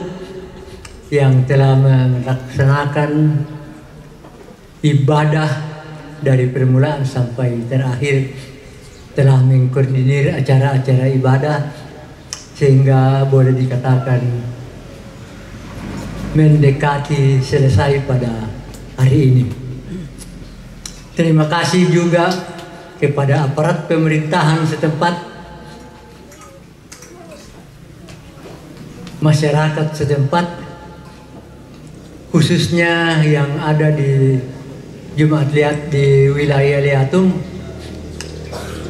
yang telah melaksanakan ibadah dari permulaan sampai terakhir, telah mengkoordinir acara-acara ibadah sehingga boleh dikatakan mendekati selesai pada hari ini. Terima kasih juga kepada aparat pemerintahan setempat, masyarakat setempat, khususnya yang ada di Jemaat Liat di wilayah Liatung.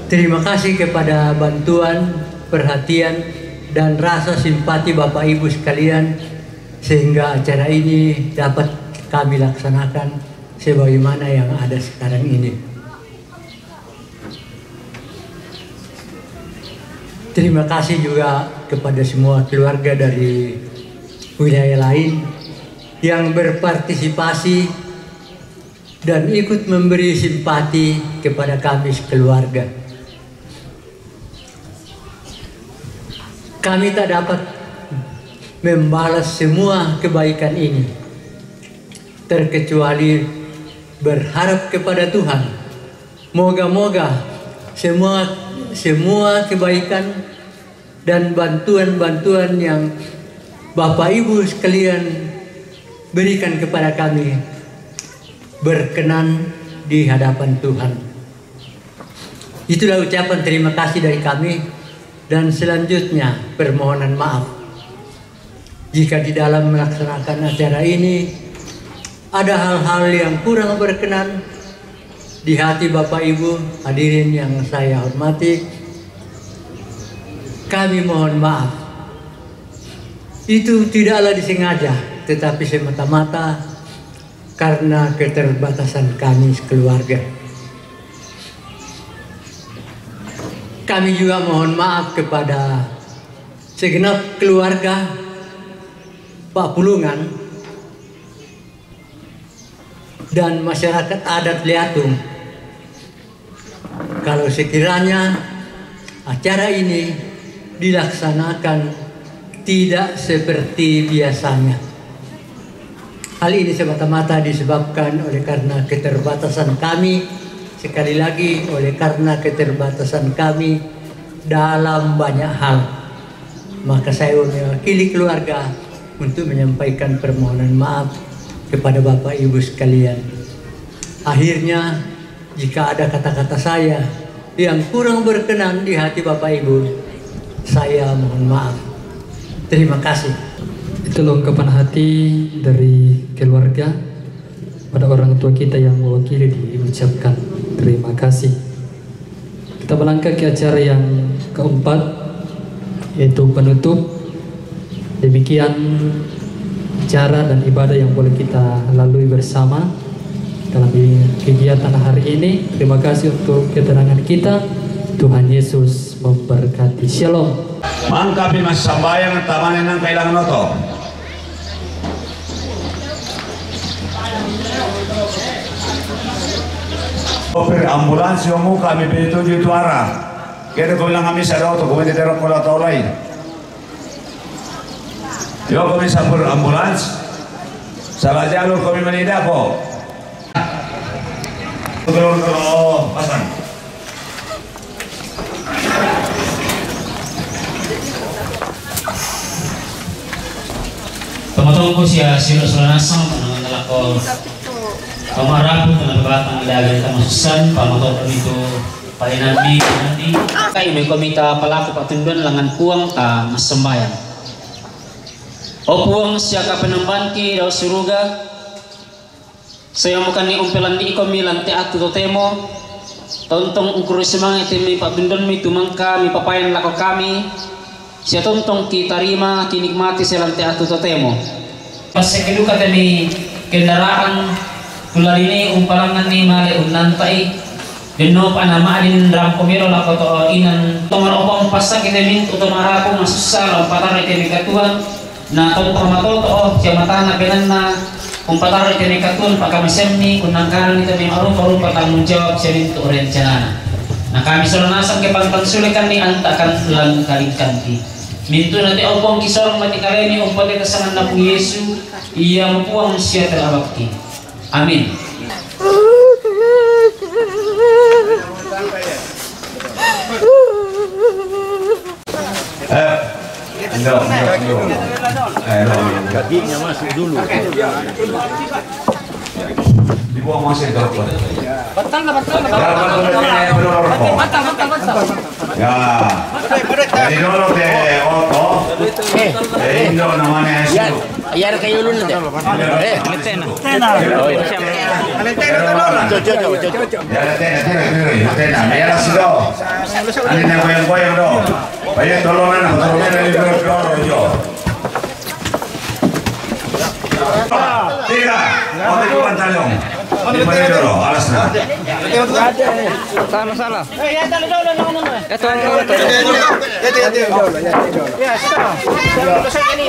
Terima kasih kepada bantuan, perhatian, dan rasa simpati Bapak Ibu sekalian, sehingga acara ini dapat kami laksanakan sebagaimana yang ada sekarang ini. Terima kasih juga kepada semua keluarga dari wilayah lain yang berpartisipasi dan ikut memberi simpati kepada kami sekeluarga. Kami tak dapat membalas semua kebaikan ini, terkecuali berharap kepada Tuhan. Moga-moga semua semua kebaikan dan bantuan-bantuan yang Bapak Ibu sekalian berikan kepada kami berkenan di hadapan Tuhan. Itulah ucapan terima kasih dari kami, dan selanjutnya permohonan maaf jika di dalam melaksanakan acara ini ada hal-hal yang kurang berkenan di hati Bapak Ibu hadirin yang saya hormati. Kami mohon maaf. Itu tidaklah disengaja, tetapi semata-mata karena keterbatasan kami sekeluarga. Kami juga mohon maaf kepada segenap keluarga Pak Pulungan dan masyarakat adat Liatung, kalau sekiranya acara ini dilaksanakan tidak seperti biasanya. Hal ini semata-mata disebabkan oleh karena keterbatasan kami, sekali lagi, oleh karena keterbatasan kami dalam banyak hal. Maka saya mewakili keluarga untuk menyampaikan permohonan maaf kepada Bapak Ibu sekalian. Akhirnya, jika ada kata-kata saya yang kurang berkenan di hati Bapak Ibu, saya mohon maaf. Terima kasih. Itu ungkapan hati dari keluarga pada orang tua kita yang mewakili diucapkan terima kasih. Kita melangkah ke acara yang keempat, yaitu penutup. Demikian cara dan ibadah yang boleh kita lalui bersama dalam kegiatan hari ini. Terima kasih untuk keterangan kita. Tuhan Yesus memberkati. Shalom. Mangkapi massambayang tamane nang kailangan oto. Sopir ambulans yomu kami pe tuju itu arah. Kede ko bilang kami sadau to, kami tidak rokok atau lain. Yo, kami sapur ambulans. Salah jalur kami menidako. Turun kalau pasang. Tongotongko sia silo sola nasang, panangan lako. Pamarapu tana batang dagang tamasussan, pamatokon itu palinambi nanti. Kai me komita palaku patunduan langan Puang ta massambayang. O Puang, sia kapenombanki dao suruga, sayomokanni umpelandi'ikomi lan te attu totemo, tontong ukuroi sumanga te mi pabbindonmi tumangka mipapayan lako kami, sia tontong kitarima kinikmati sia lan te attu totemo. Passeke duka te mi kendaraan, kulalini umpalanganni male unnantai, Denno pa nama'din rampo melo lako to inan. Tongaro umpassakki te mintu to marapu masussa la umpataroi te mekatuang, na tontong matoto o sia matana penanna umpataroi te mekatuang pakamaseanni unnangkaranni te memarupa-rupa tanggung jawab sia mintu rencanana. Na kami sola nasang ke pantang sulekanni antakan lan kalingkanti. Mintu na te opong kisorong mati kalemi umpateta sanganna Puang Yesu, ia Puang sia telabakki. Amin. Eh, enggak, enggak, enggak. Eh, enggak, enggak. Gajinya masuk dulu. Dibuang masuk ke dalam. Batal lah, batal lah, batal. Batal, batal, batal. Ya. Jadi dulu deh, oto. Eh, Indo namanya. Ya. Iya, ada kayu ulun nanti. Eh. Tena. Oh, iya. Coba, coba, coba, coba. Ya, ada tena, tena, tena, tena. Biar sudah. Ini yang goyang-goyang, dong. Ayo, tolong, anak, tolong, anak, tolong, tolong, tolong. Tiga. Oke, bukan talion. Di mana dulu? Alas, nah. Salah, salah. Eh, ya, taruh dulu, no, no, no. Ya, taruh dulu, taruh dulu. Ya, ya, ya, ya, ya, ya. Ya, sudah. Sudah, sudah, ini.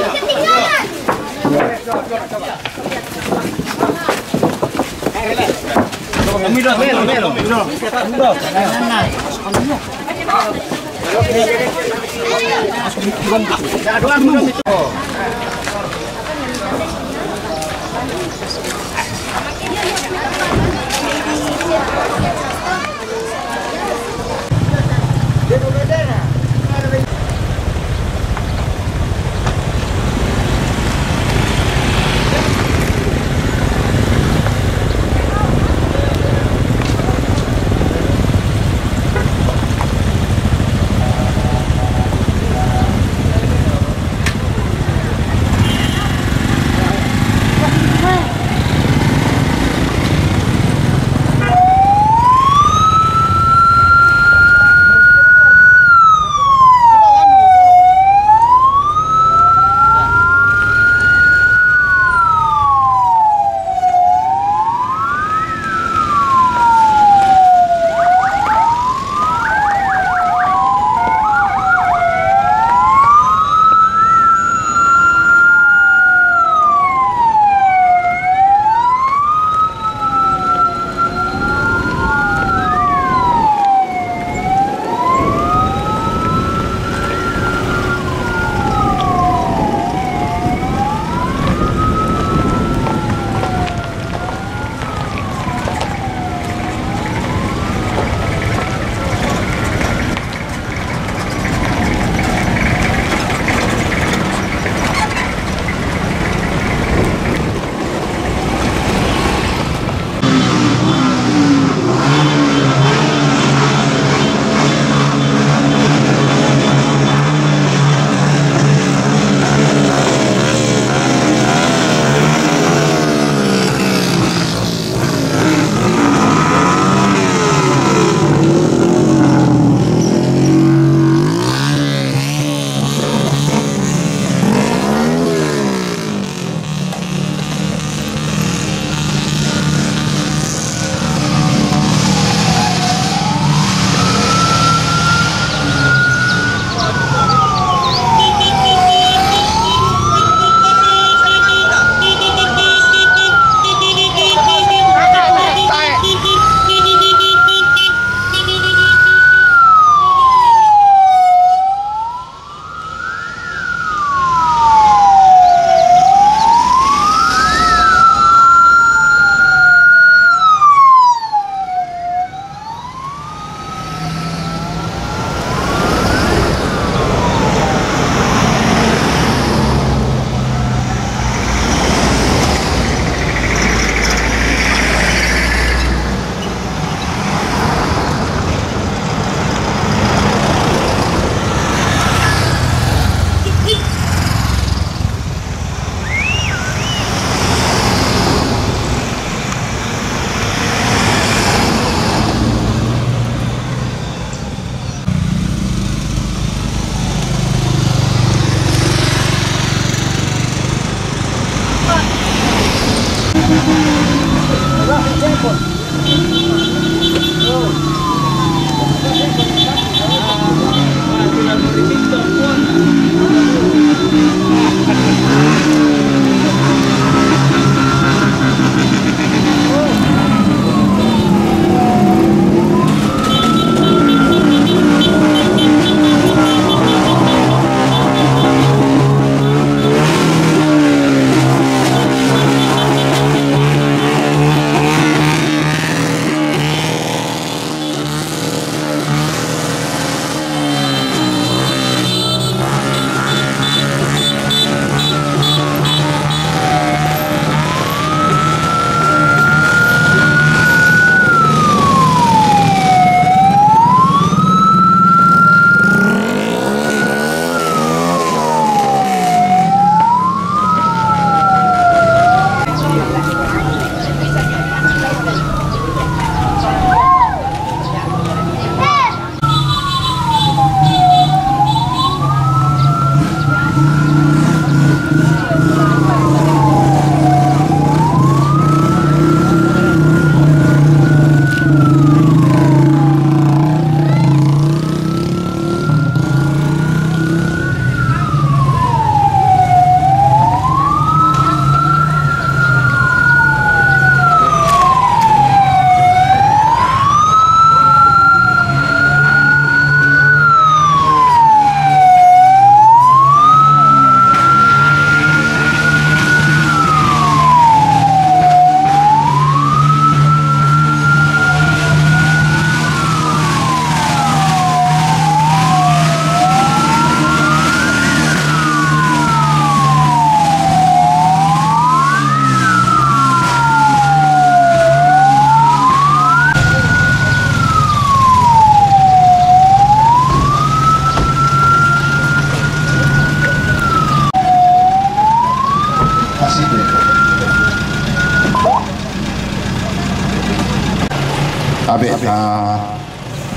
Ah,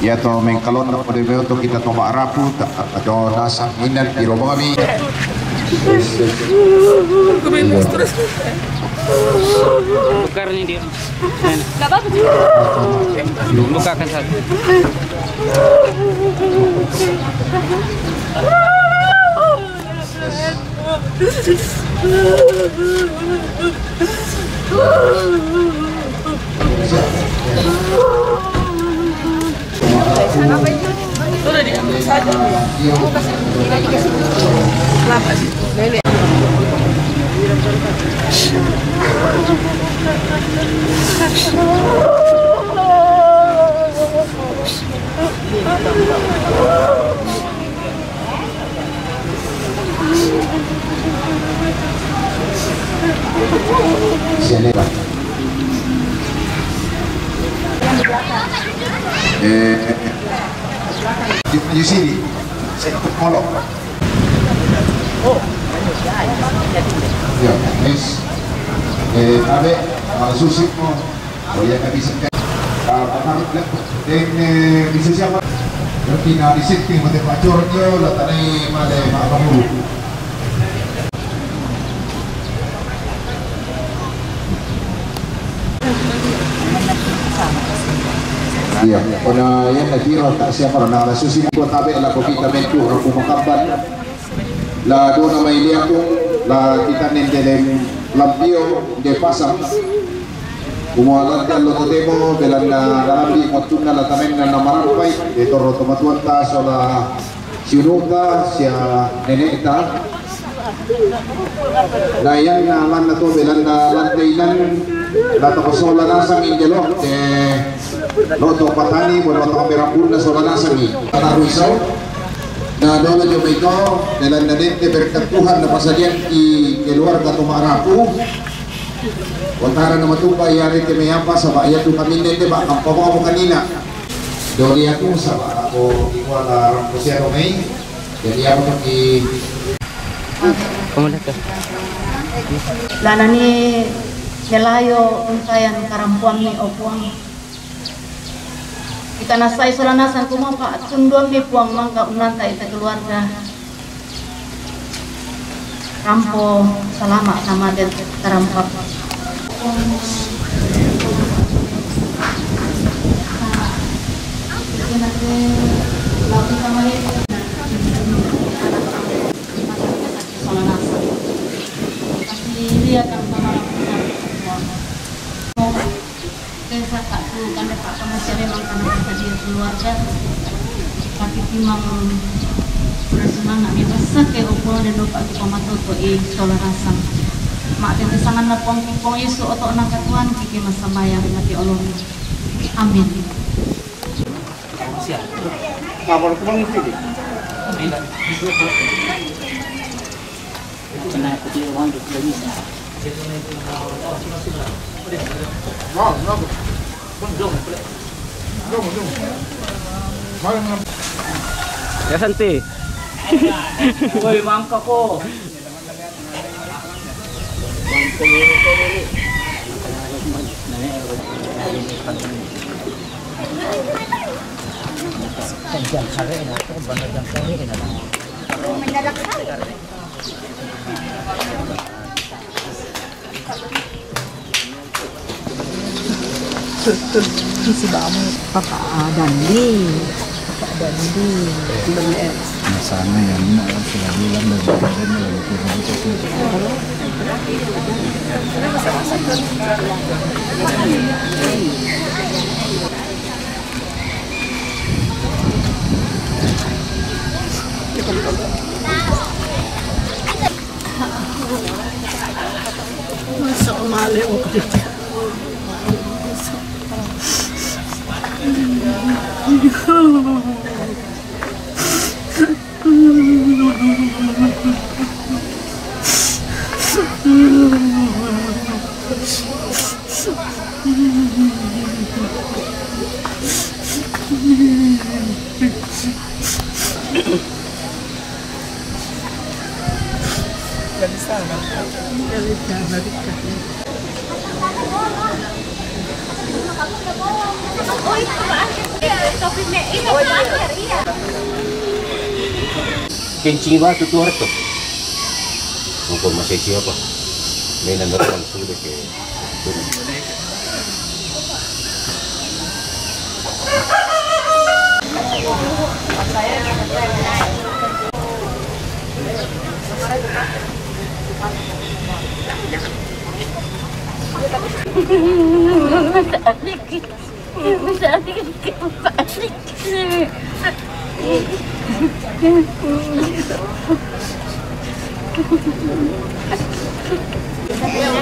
ya to mengkalon na pode beo to kita to ma'arapu, ta, to nasang inan, iro mami. Tukar ni dia. Bukakan satu. Siya nila. Eh, you, you see, sa Polo. Yeah, yes. Eh, abe, ah, susi mo. Oya ka bisik ka. Ah, pakarut lang. Then, eh, bisa siya pa. Pero kinadisip ko yung mati pa Giorgio, latanay mali, mga pamulu. Iya, kuna yan, nagtiro, ta siya para na susi ko tabi, la ko kita mentu, ra ko makapan. La dona mai liakung, la kita nende dem lampio, de pasang. Kumualan ka lo totemo, belanna larambi motunna la tamenna na marampai, de torro tomatuanta sola siunuta, sia neneta. Na ianna manna to, belanna lanteinan, la tokosola nasang indelo, de Loto patani, bono to merambunna sola nasangi. Tanaru isau. Na dolo jo mai to, belanna dette berkat Tuhan na pasadian i keluarga to ma'arapu. Watara na matupa iya rete mai apa, saba iya tu kami nende ba kampa mo kanina. Doli aku saba ako ikuala rampo siaro mai. Jadi apa ki. Kamu dah tu. Lanani kelayo untayan karampuangi opuang. Ita nasai sola nasang kumopa, tunduan mi Puang mangka unlanta ita keluarga. Rampo salama' na mate tarampak. Sola nasang. Kasi lihat ang pangarap ko sa Puang. Kesa ka tu kande pa kamasere mangkana kasadia keluarga. Tapi timang pura sumanga mi basa ke opo de dopa ki pamatoto i sola nasang. Ma'tete sanganna Puang ki Puang Yesu oto'na katuoan ki ke massambayang mati olona. Amin. Ya, Santi. Woi, mangka ko. Si Bamo, Papa Dandi. Papa Dandi. Bener. Nah, sana ya, ini orang sudah bilang dari badannya lagi turun itu. Masa male o. Kencing batu tu orang tu. Mungkin masih siapa? Mainan datang sudah ke.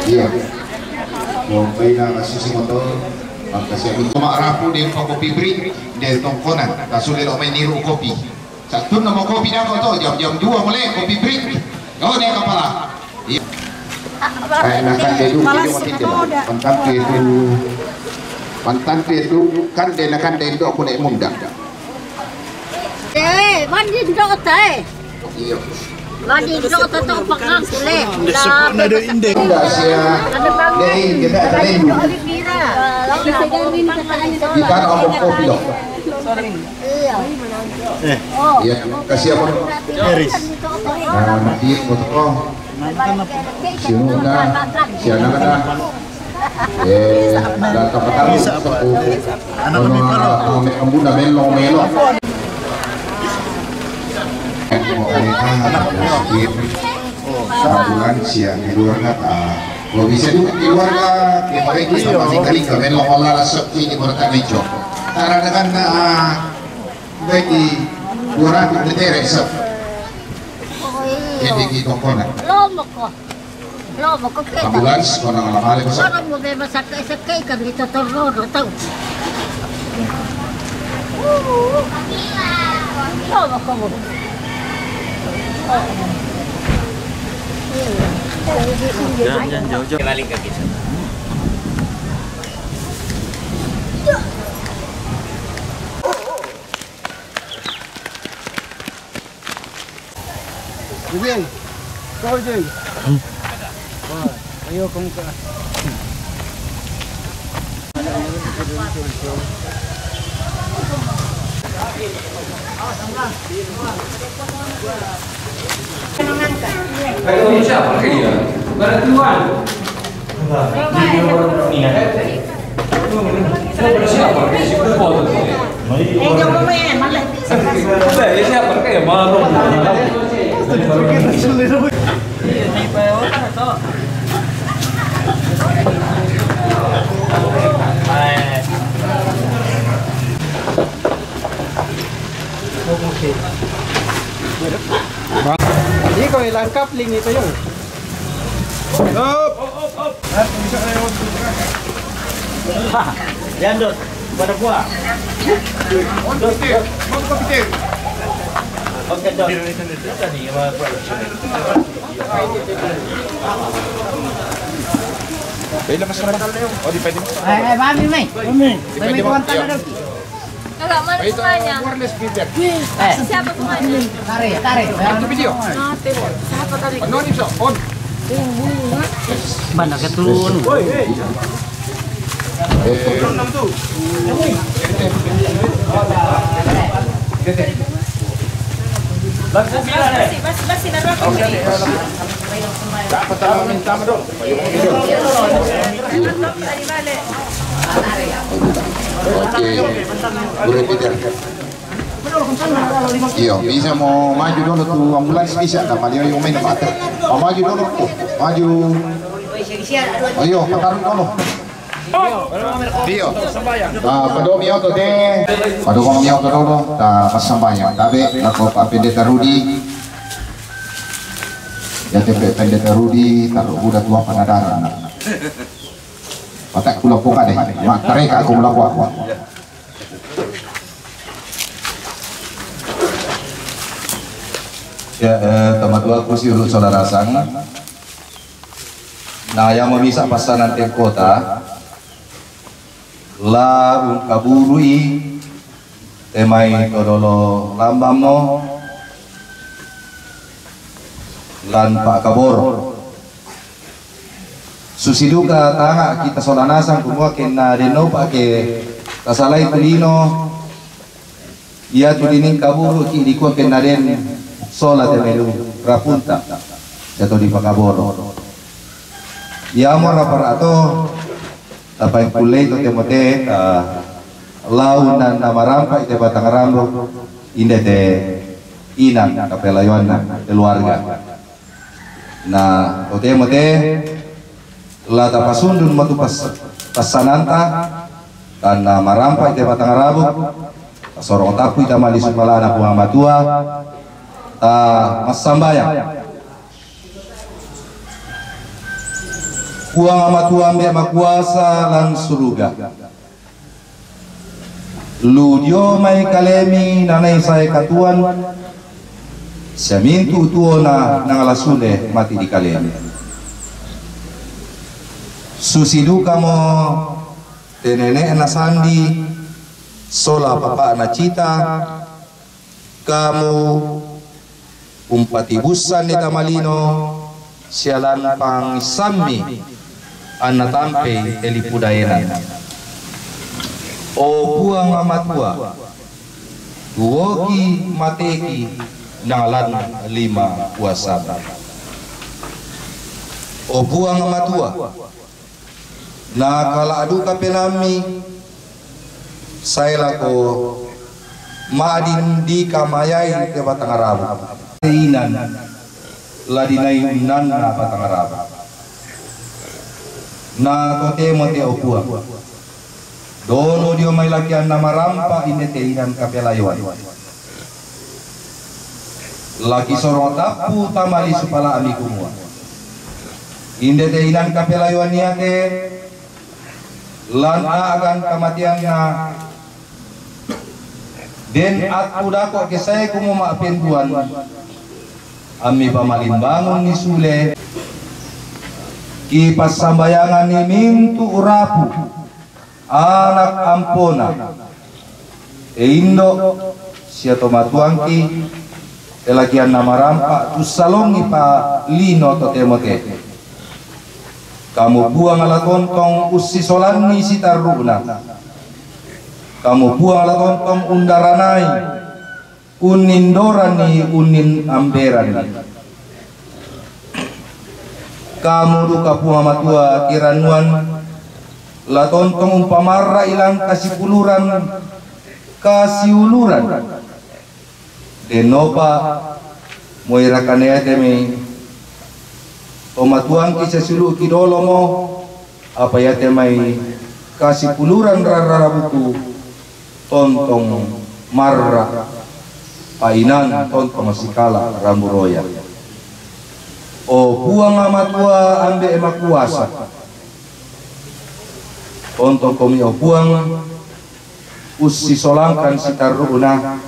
Iya. Mau main sama si motor. Makasih. Cuma rapu dia pakai pibri, dia tongkonan. Tak sulit lo main niru kopi. Satu nama kopi dah kau tu, jam-jam dua mulai kopi break. Kau ni kepala. Iya. Kaya nakan dia tu, dia makin dia. Pantan tu itu. Pantan tu itu, kan dia nakan dia dok kulit munda. Eh, mandi dok tai. Iya. Mandi dok tu tu pengang kulit. Dah ada inde. Dah sia. Deh, kita ada rindu. Kita nak ngomong kopi dok. Iya. Eh. Iya, kasih apa? Eris. Nah, anak dia, foto kau. Sino na, siya na na. Eh, datang ka taro. Ano, ano, may kambu na, melo, melo. Sa bulan siya, di luar na, ah, kalau bisa juga di luar na, di luar na, di luar na, di luar na, di luar na, Baik di dua ratus meter, eh, sir. Oh, iya. Hindi kita ko na. Lomo ko. Lomo ko kita. Ambulance, ko na nga mahal ko, sir. Parang mo may masakay-sakay kami, totororo, tao. Lomo ko mo. Yan, yan, Jojo. Galing ka, Kisa. Jeng, kau, Jeng. Wah, ayo kamu ke. Ayo, siapa ke dia? Pada tuan. Ikaw, ilang kapling ito yung. Yan, Dot. Pada kuha. Dot, Dot. Okay, Dot. Pwede mas naman. O, di pwede mas. Ay, ay, mami, may. Mami. May, may kuwan tala daw. Wala, mana semuanya? Wireless speaker. Eh. Siapa semuanya? Tarik, tarik. Itu video. Siapa tadi? Ano ni sa on? Mana keturun? Basi, basi, basi, basi, basi. Dapat tama, tama daw. Oke. Boleh, Peter. Iyo, bisa mo maju dulu tu ambulans, bisa. Dah, maju, maju, maju, maju. Oh, maju dulu. Oh, maju. Ayo, patarung dulu. Iyo. Ah, padomi oto te. Padomi oto dulu. Ta pasambayang. Tabe, ako pa Pendeta Rudi. Ya, te Pendeta Rudi, taruh budak tua panadaran. Patak kula poka deh. Mak tareka aku melakukan. Ya, eh, tamatuaku si Ulu Solarasang. Na ya mamisa pasanan te kota. La ungkaburui, temai todolo lambamo. Lan pa kabor. Susiduka tanga kita Solanasang kumua kena denopa ke Tasalai tu lino, iatu dining kaburuki dikua kenna den sola te melu rapunta, siatu dipakaboro. Iamo rapara to, tapaingkullei to te mote, ta lau na, na marampa i te batang rambuk, inde te inang kapelayoanna keluarga. Na, to te mote, la tapasundun mo tu pas-, passananta, tanna marampa i te batang rambuk, tasorong tappu i tamali supalana Puang Matua, ta massambayang. Puang Matua Ambe' Makuasa lan suruga. Lu dio mai kalemi nanai sae katuoan, sia mintu' tuona nangala sule mati di kalemi. Susi dukamo te nene'na Sandi sola papa'na Cita, kamu umpatibussanni tamalino sia lan pangissammi anna tampei te lipu daenan. O Puang Matua, tuoki mateki nangala lima kuasamu. O Puang Matua, nakala'duka penaammi sae lako ma'din dikamayai te batang rambuk. Te inan la dinai unnanna batang rambuk. Na totemo te, o Puang, dolo dio mai lakianna marampa inde te inan kapelayoan. Laki sorong tappu tamali supala'mi kumua, inde te inan kapelayoan iate lan a'gan kamateanna, den attu dako' ke sae kumua ma'penduan, ammi pamalimbangunni sule, kipassambayanganni mintu' rapu, ana' ampona, te indo' sia tomatuangki, te lakianna marampa, tussalongi pa lino totemo te. Kamu Puang la tontong ussisolanni sitarru'na. Kamu Puang la tontong undaranai, unnindoranni, unnin amberanni. Kamu duka Puang Matua kirannuan, la tontong umpamarra'i lan kasipuluran, kasiuluran. Dennopa moi rakanete mai tomatuangki sesulu'ki dolomo, apa iate mai kasipuluran rara-rarabuku tontong marra, painan tontong sikala rambu roya. O Puang Matua Ambe' Makuasa, tontongkomi, o Puang, ussisolangkan sitarru'na,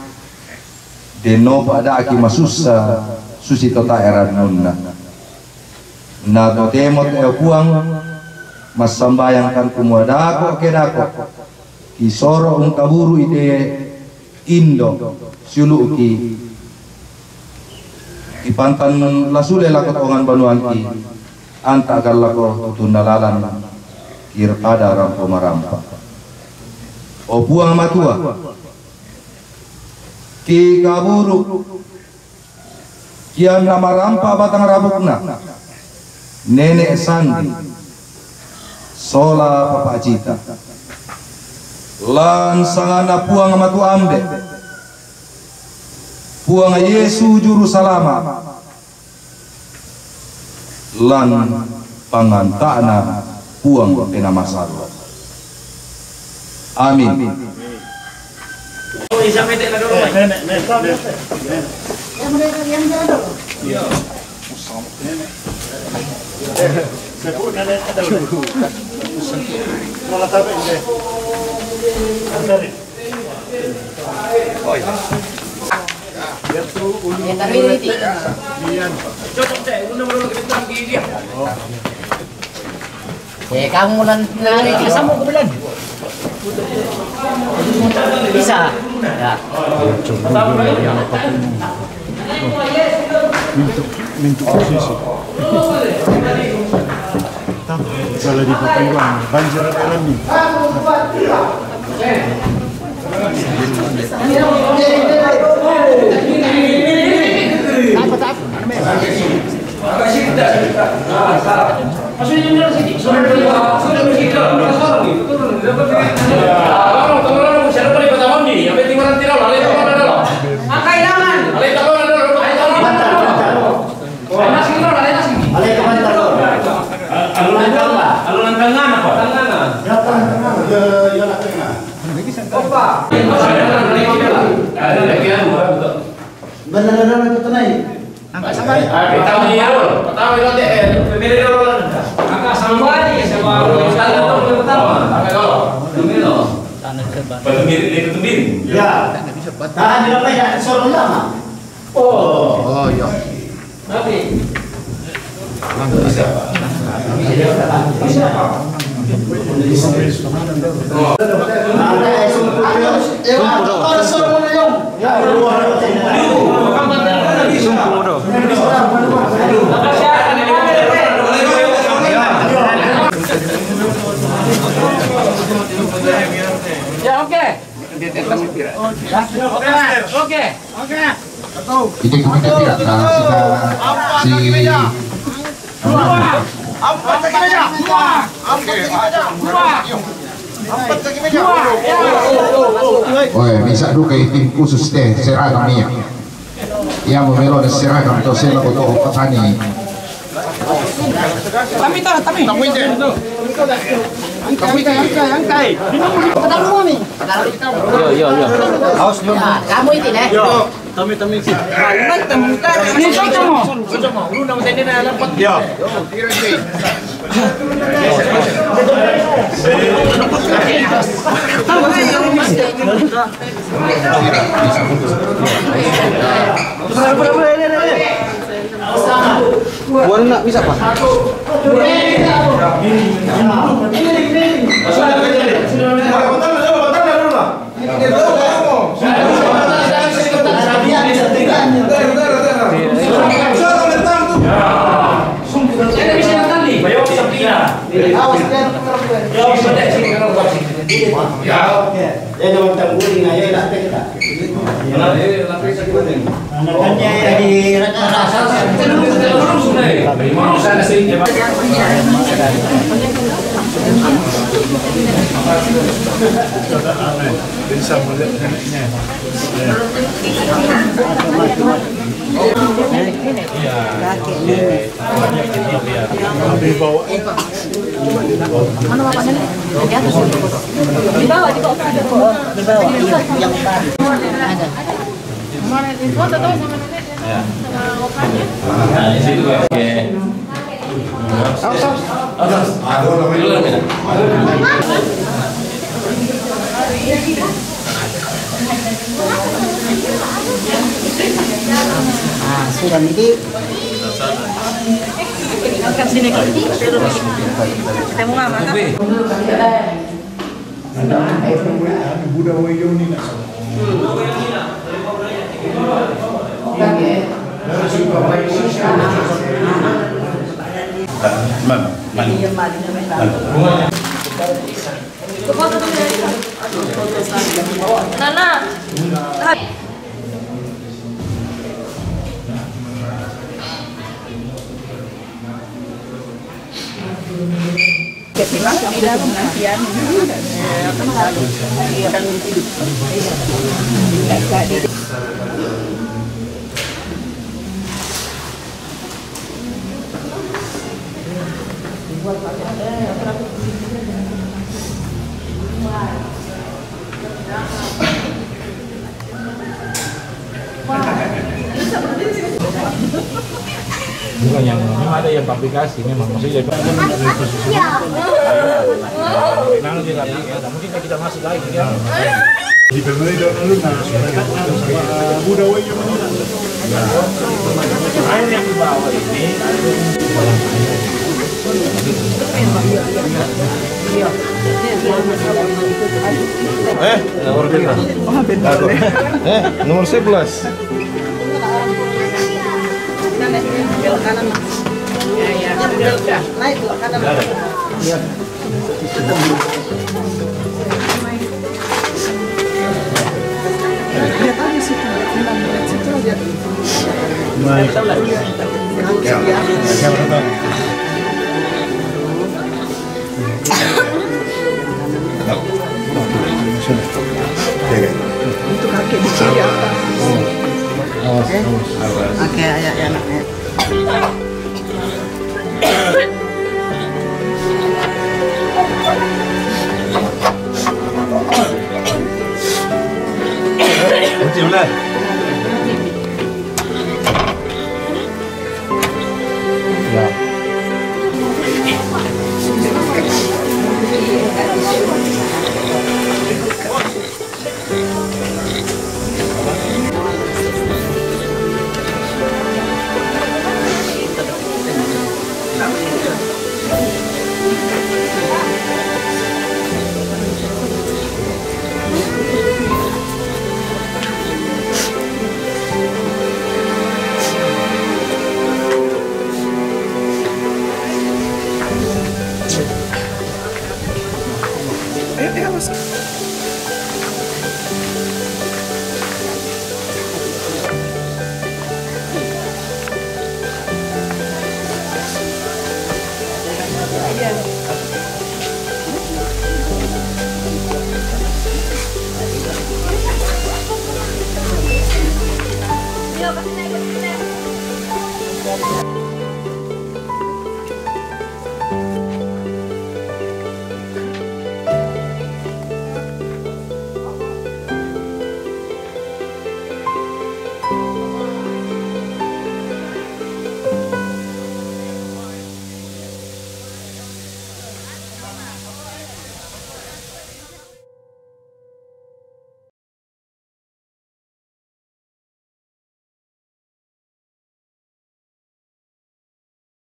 dennopa da'ki masussa susi to tae rannunna. Na totemo te, o Puang, massambayangkan kumua dako' ke dako' kisoro' ungkaburu'i te indo' siulu'ki, kipantan la sule lako tongan banuangki, anta' gallako tutunna lalan, kir pada rampo marampa. O Puang Matua, kikaburu' kianna marampa batang rabukna nene' Sandi sola papa Cita. Lan sanganna Puang Matua Ambe', Puang Yesu Juru Salama', lan panganta'na Puang Penaa Masallo'. Amin. Eh, kamu mulan nari. Bisa. Ya. Mintu', mintu' posisi. Tanto, kalau di Papua, banjir apa lagi? Alun nantang, alun nantang apa? Ya, ya, ya. Benar-benar itu naik. Angkat sama. Ah, pertama ya, pertama ya, eh, pemilih dulu. Angkat sama aja, sama. Angkat dulu, pertama. Angkat dulu. Pemilih, pemilih. Ya. Tahan di apa ya? Suruh lama. Oh. Oh, iya. Tapi Ya, oke. Oke. Oke. Ini kita tidak tahu, kita si Oe, bisa duka i tim khusus te, seragam iya. Iya, mau melo ada seragam atau sela koto petani. Tami, tami, tami. Tami, tami, tami. Yo, yo, yo. Awas, yo. Kamu itu deh. Yo. Tami, tami, tami. Ini cocok mo. Yo. Wala na, bisa pa. Ya, ya, jangan tangguhin aja, enak kita. Anaknya ya di rasa-rasa. Bisa melihat neneknya. Ya. Iya. Lebih bawa. Mana bapaknya nih? Di atas. Di bawah, di bawah. Di bawah. Ada. Mana di foto tuh sama nenek? Ya. Sama bapaknya. Nah, di situ, oke. Atas. Atas. Aduh, namanya. Duluan, ya. Ah, sudah ini. Kita mau ngapa? Ada, ada Buddha Wayoni nak. Man, man. Nana. Bukan yang, memang ada yang fabrikasi, memang maksudnya. Nanti lagi, ya, mungkin kita masuk lagi, ya. Di pembeli dulu, nah, sudah, Buddha Wayoni. Air yang dibawa ini. Eh, nomor berapa? Eh, nomor sebelas. Naik, belok kanan, Mas. Ya, ya. Belok, belok. Naik, belok kanan, Mas. Iya. Untuk kakek di sini apa? Awas, awas. Oke, ayo, ya, nak, ya.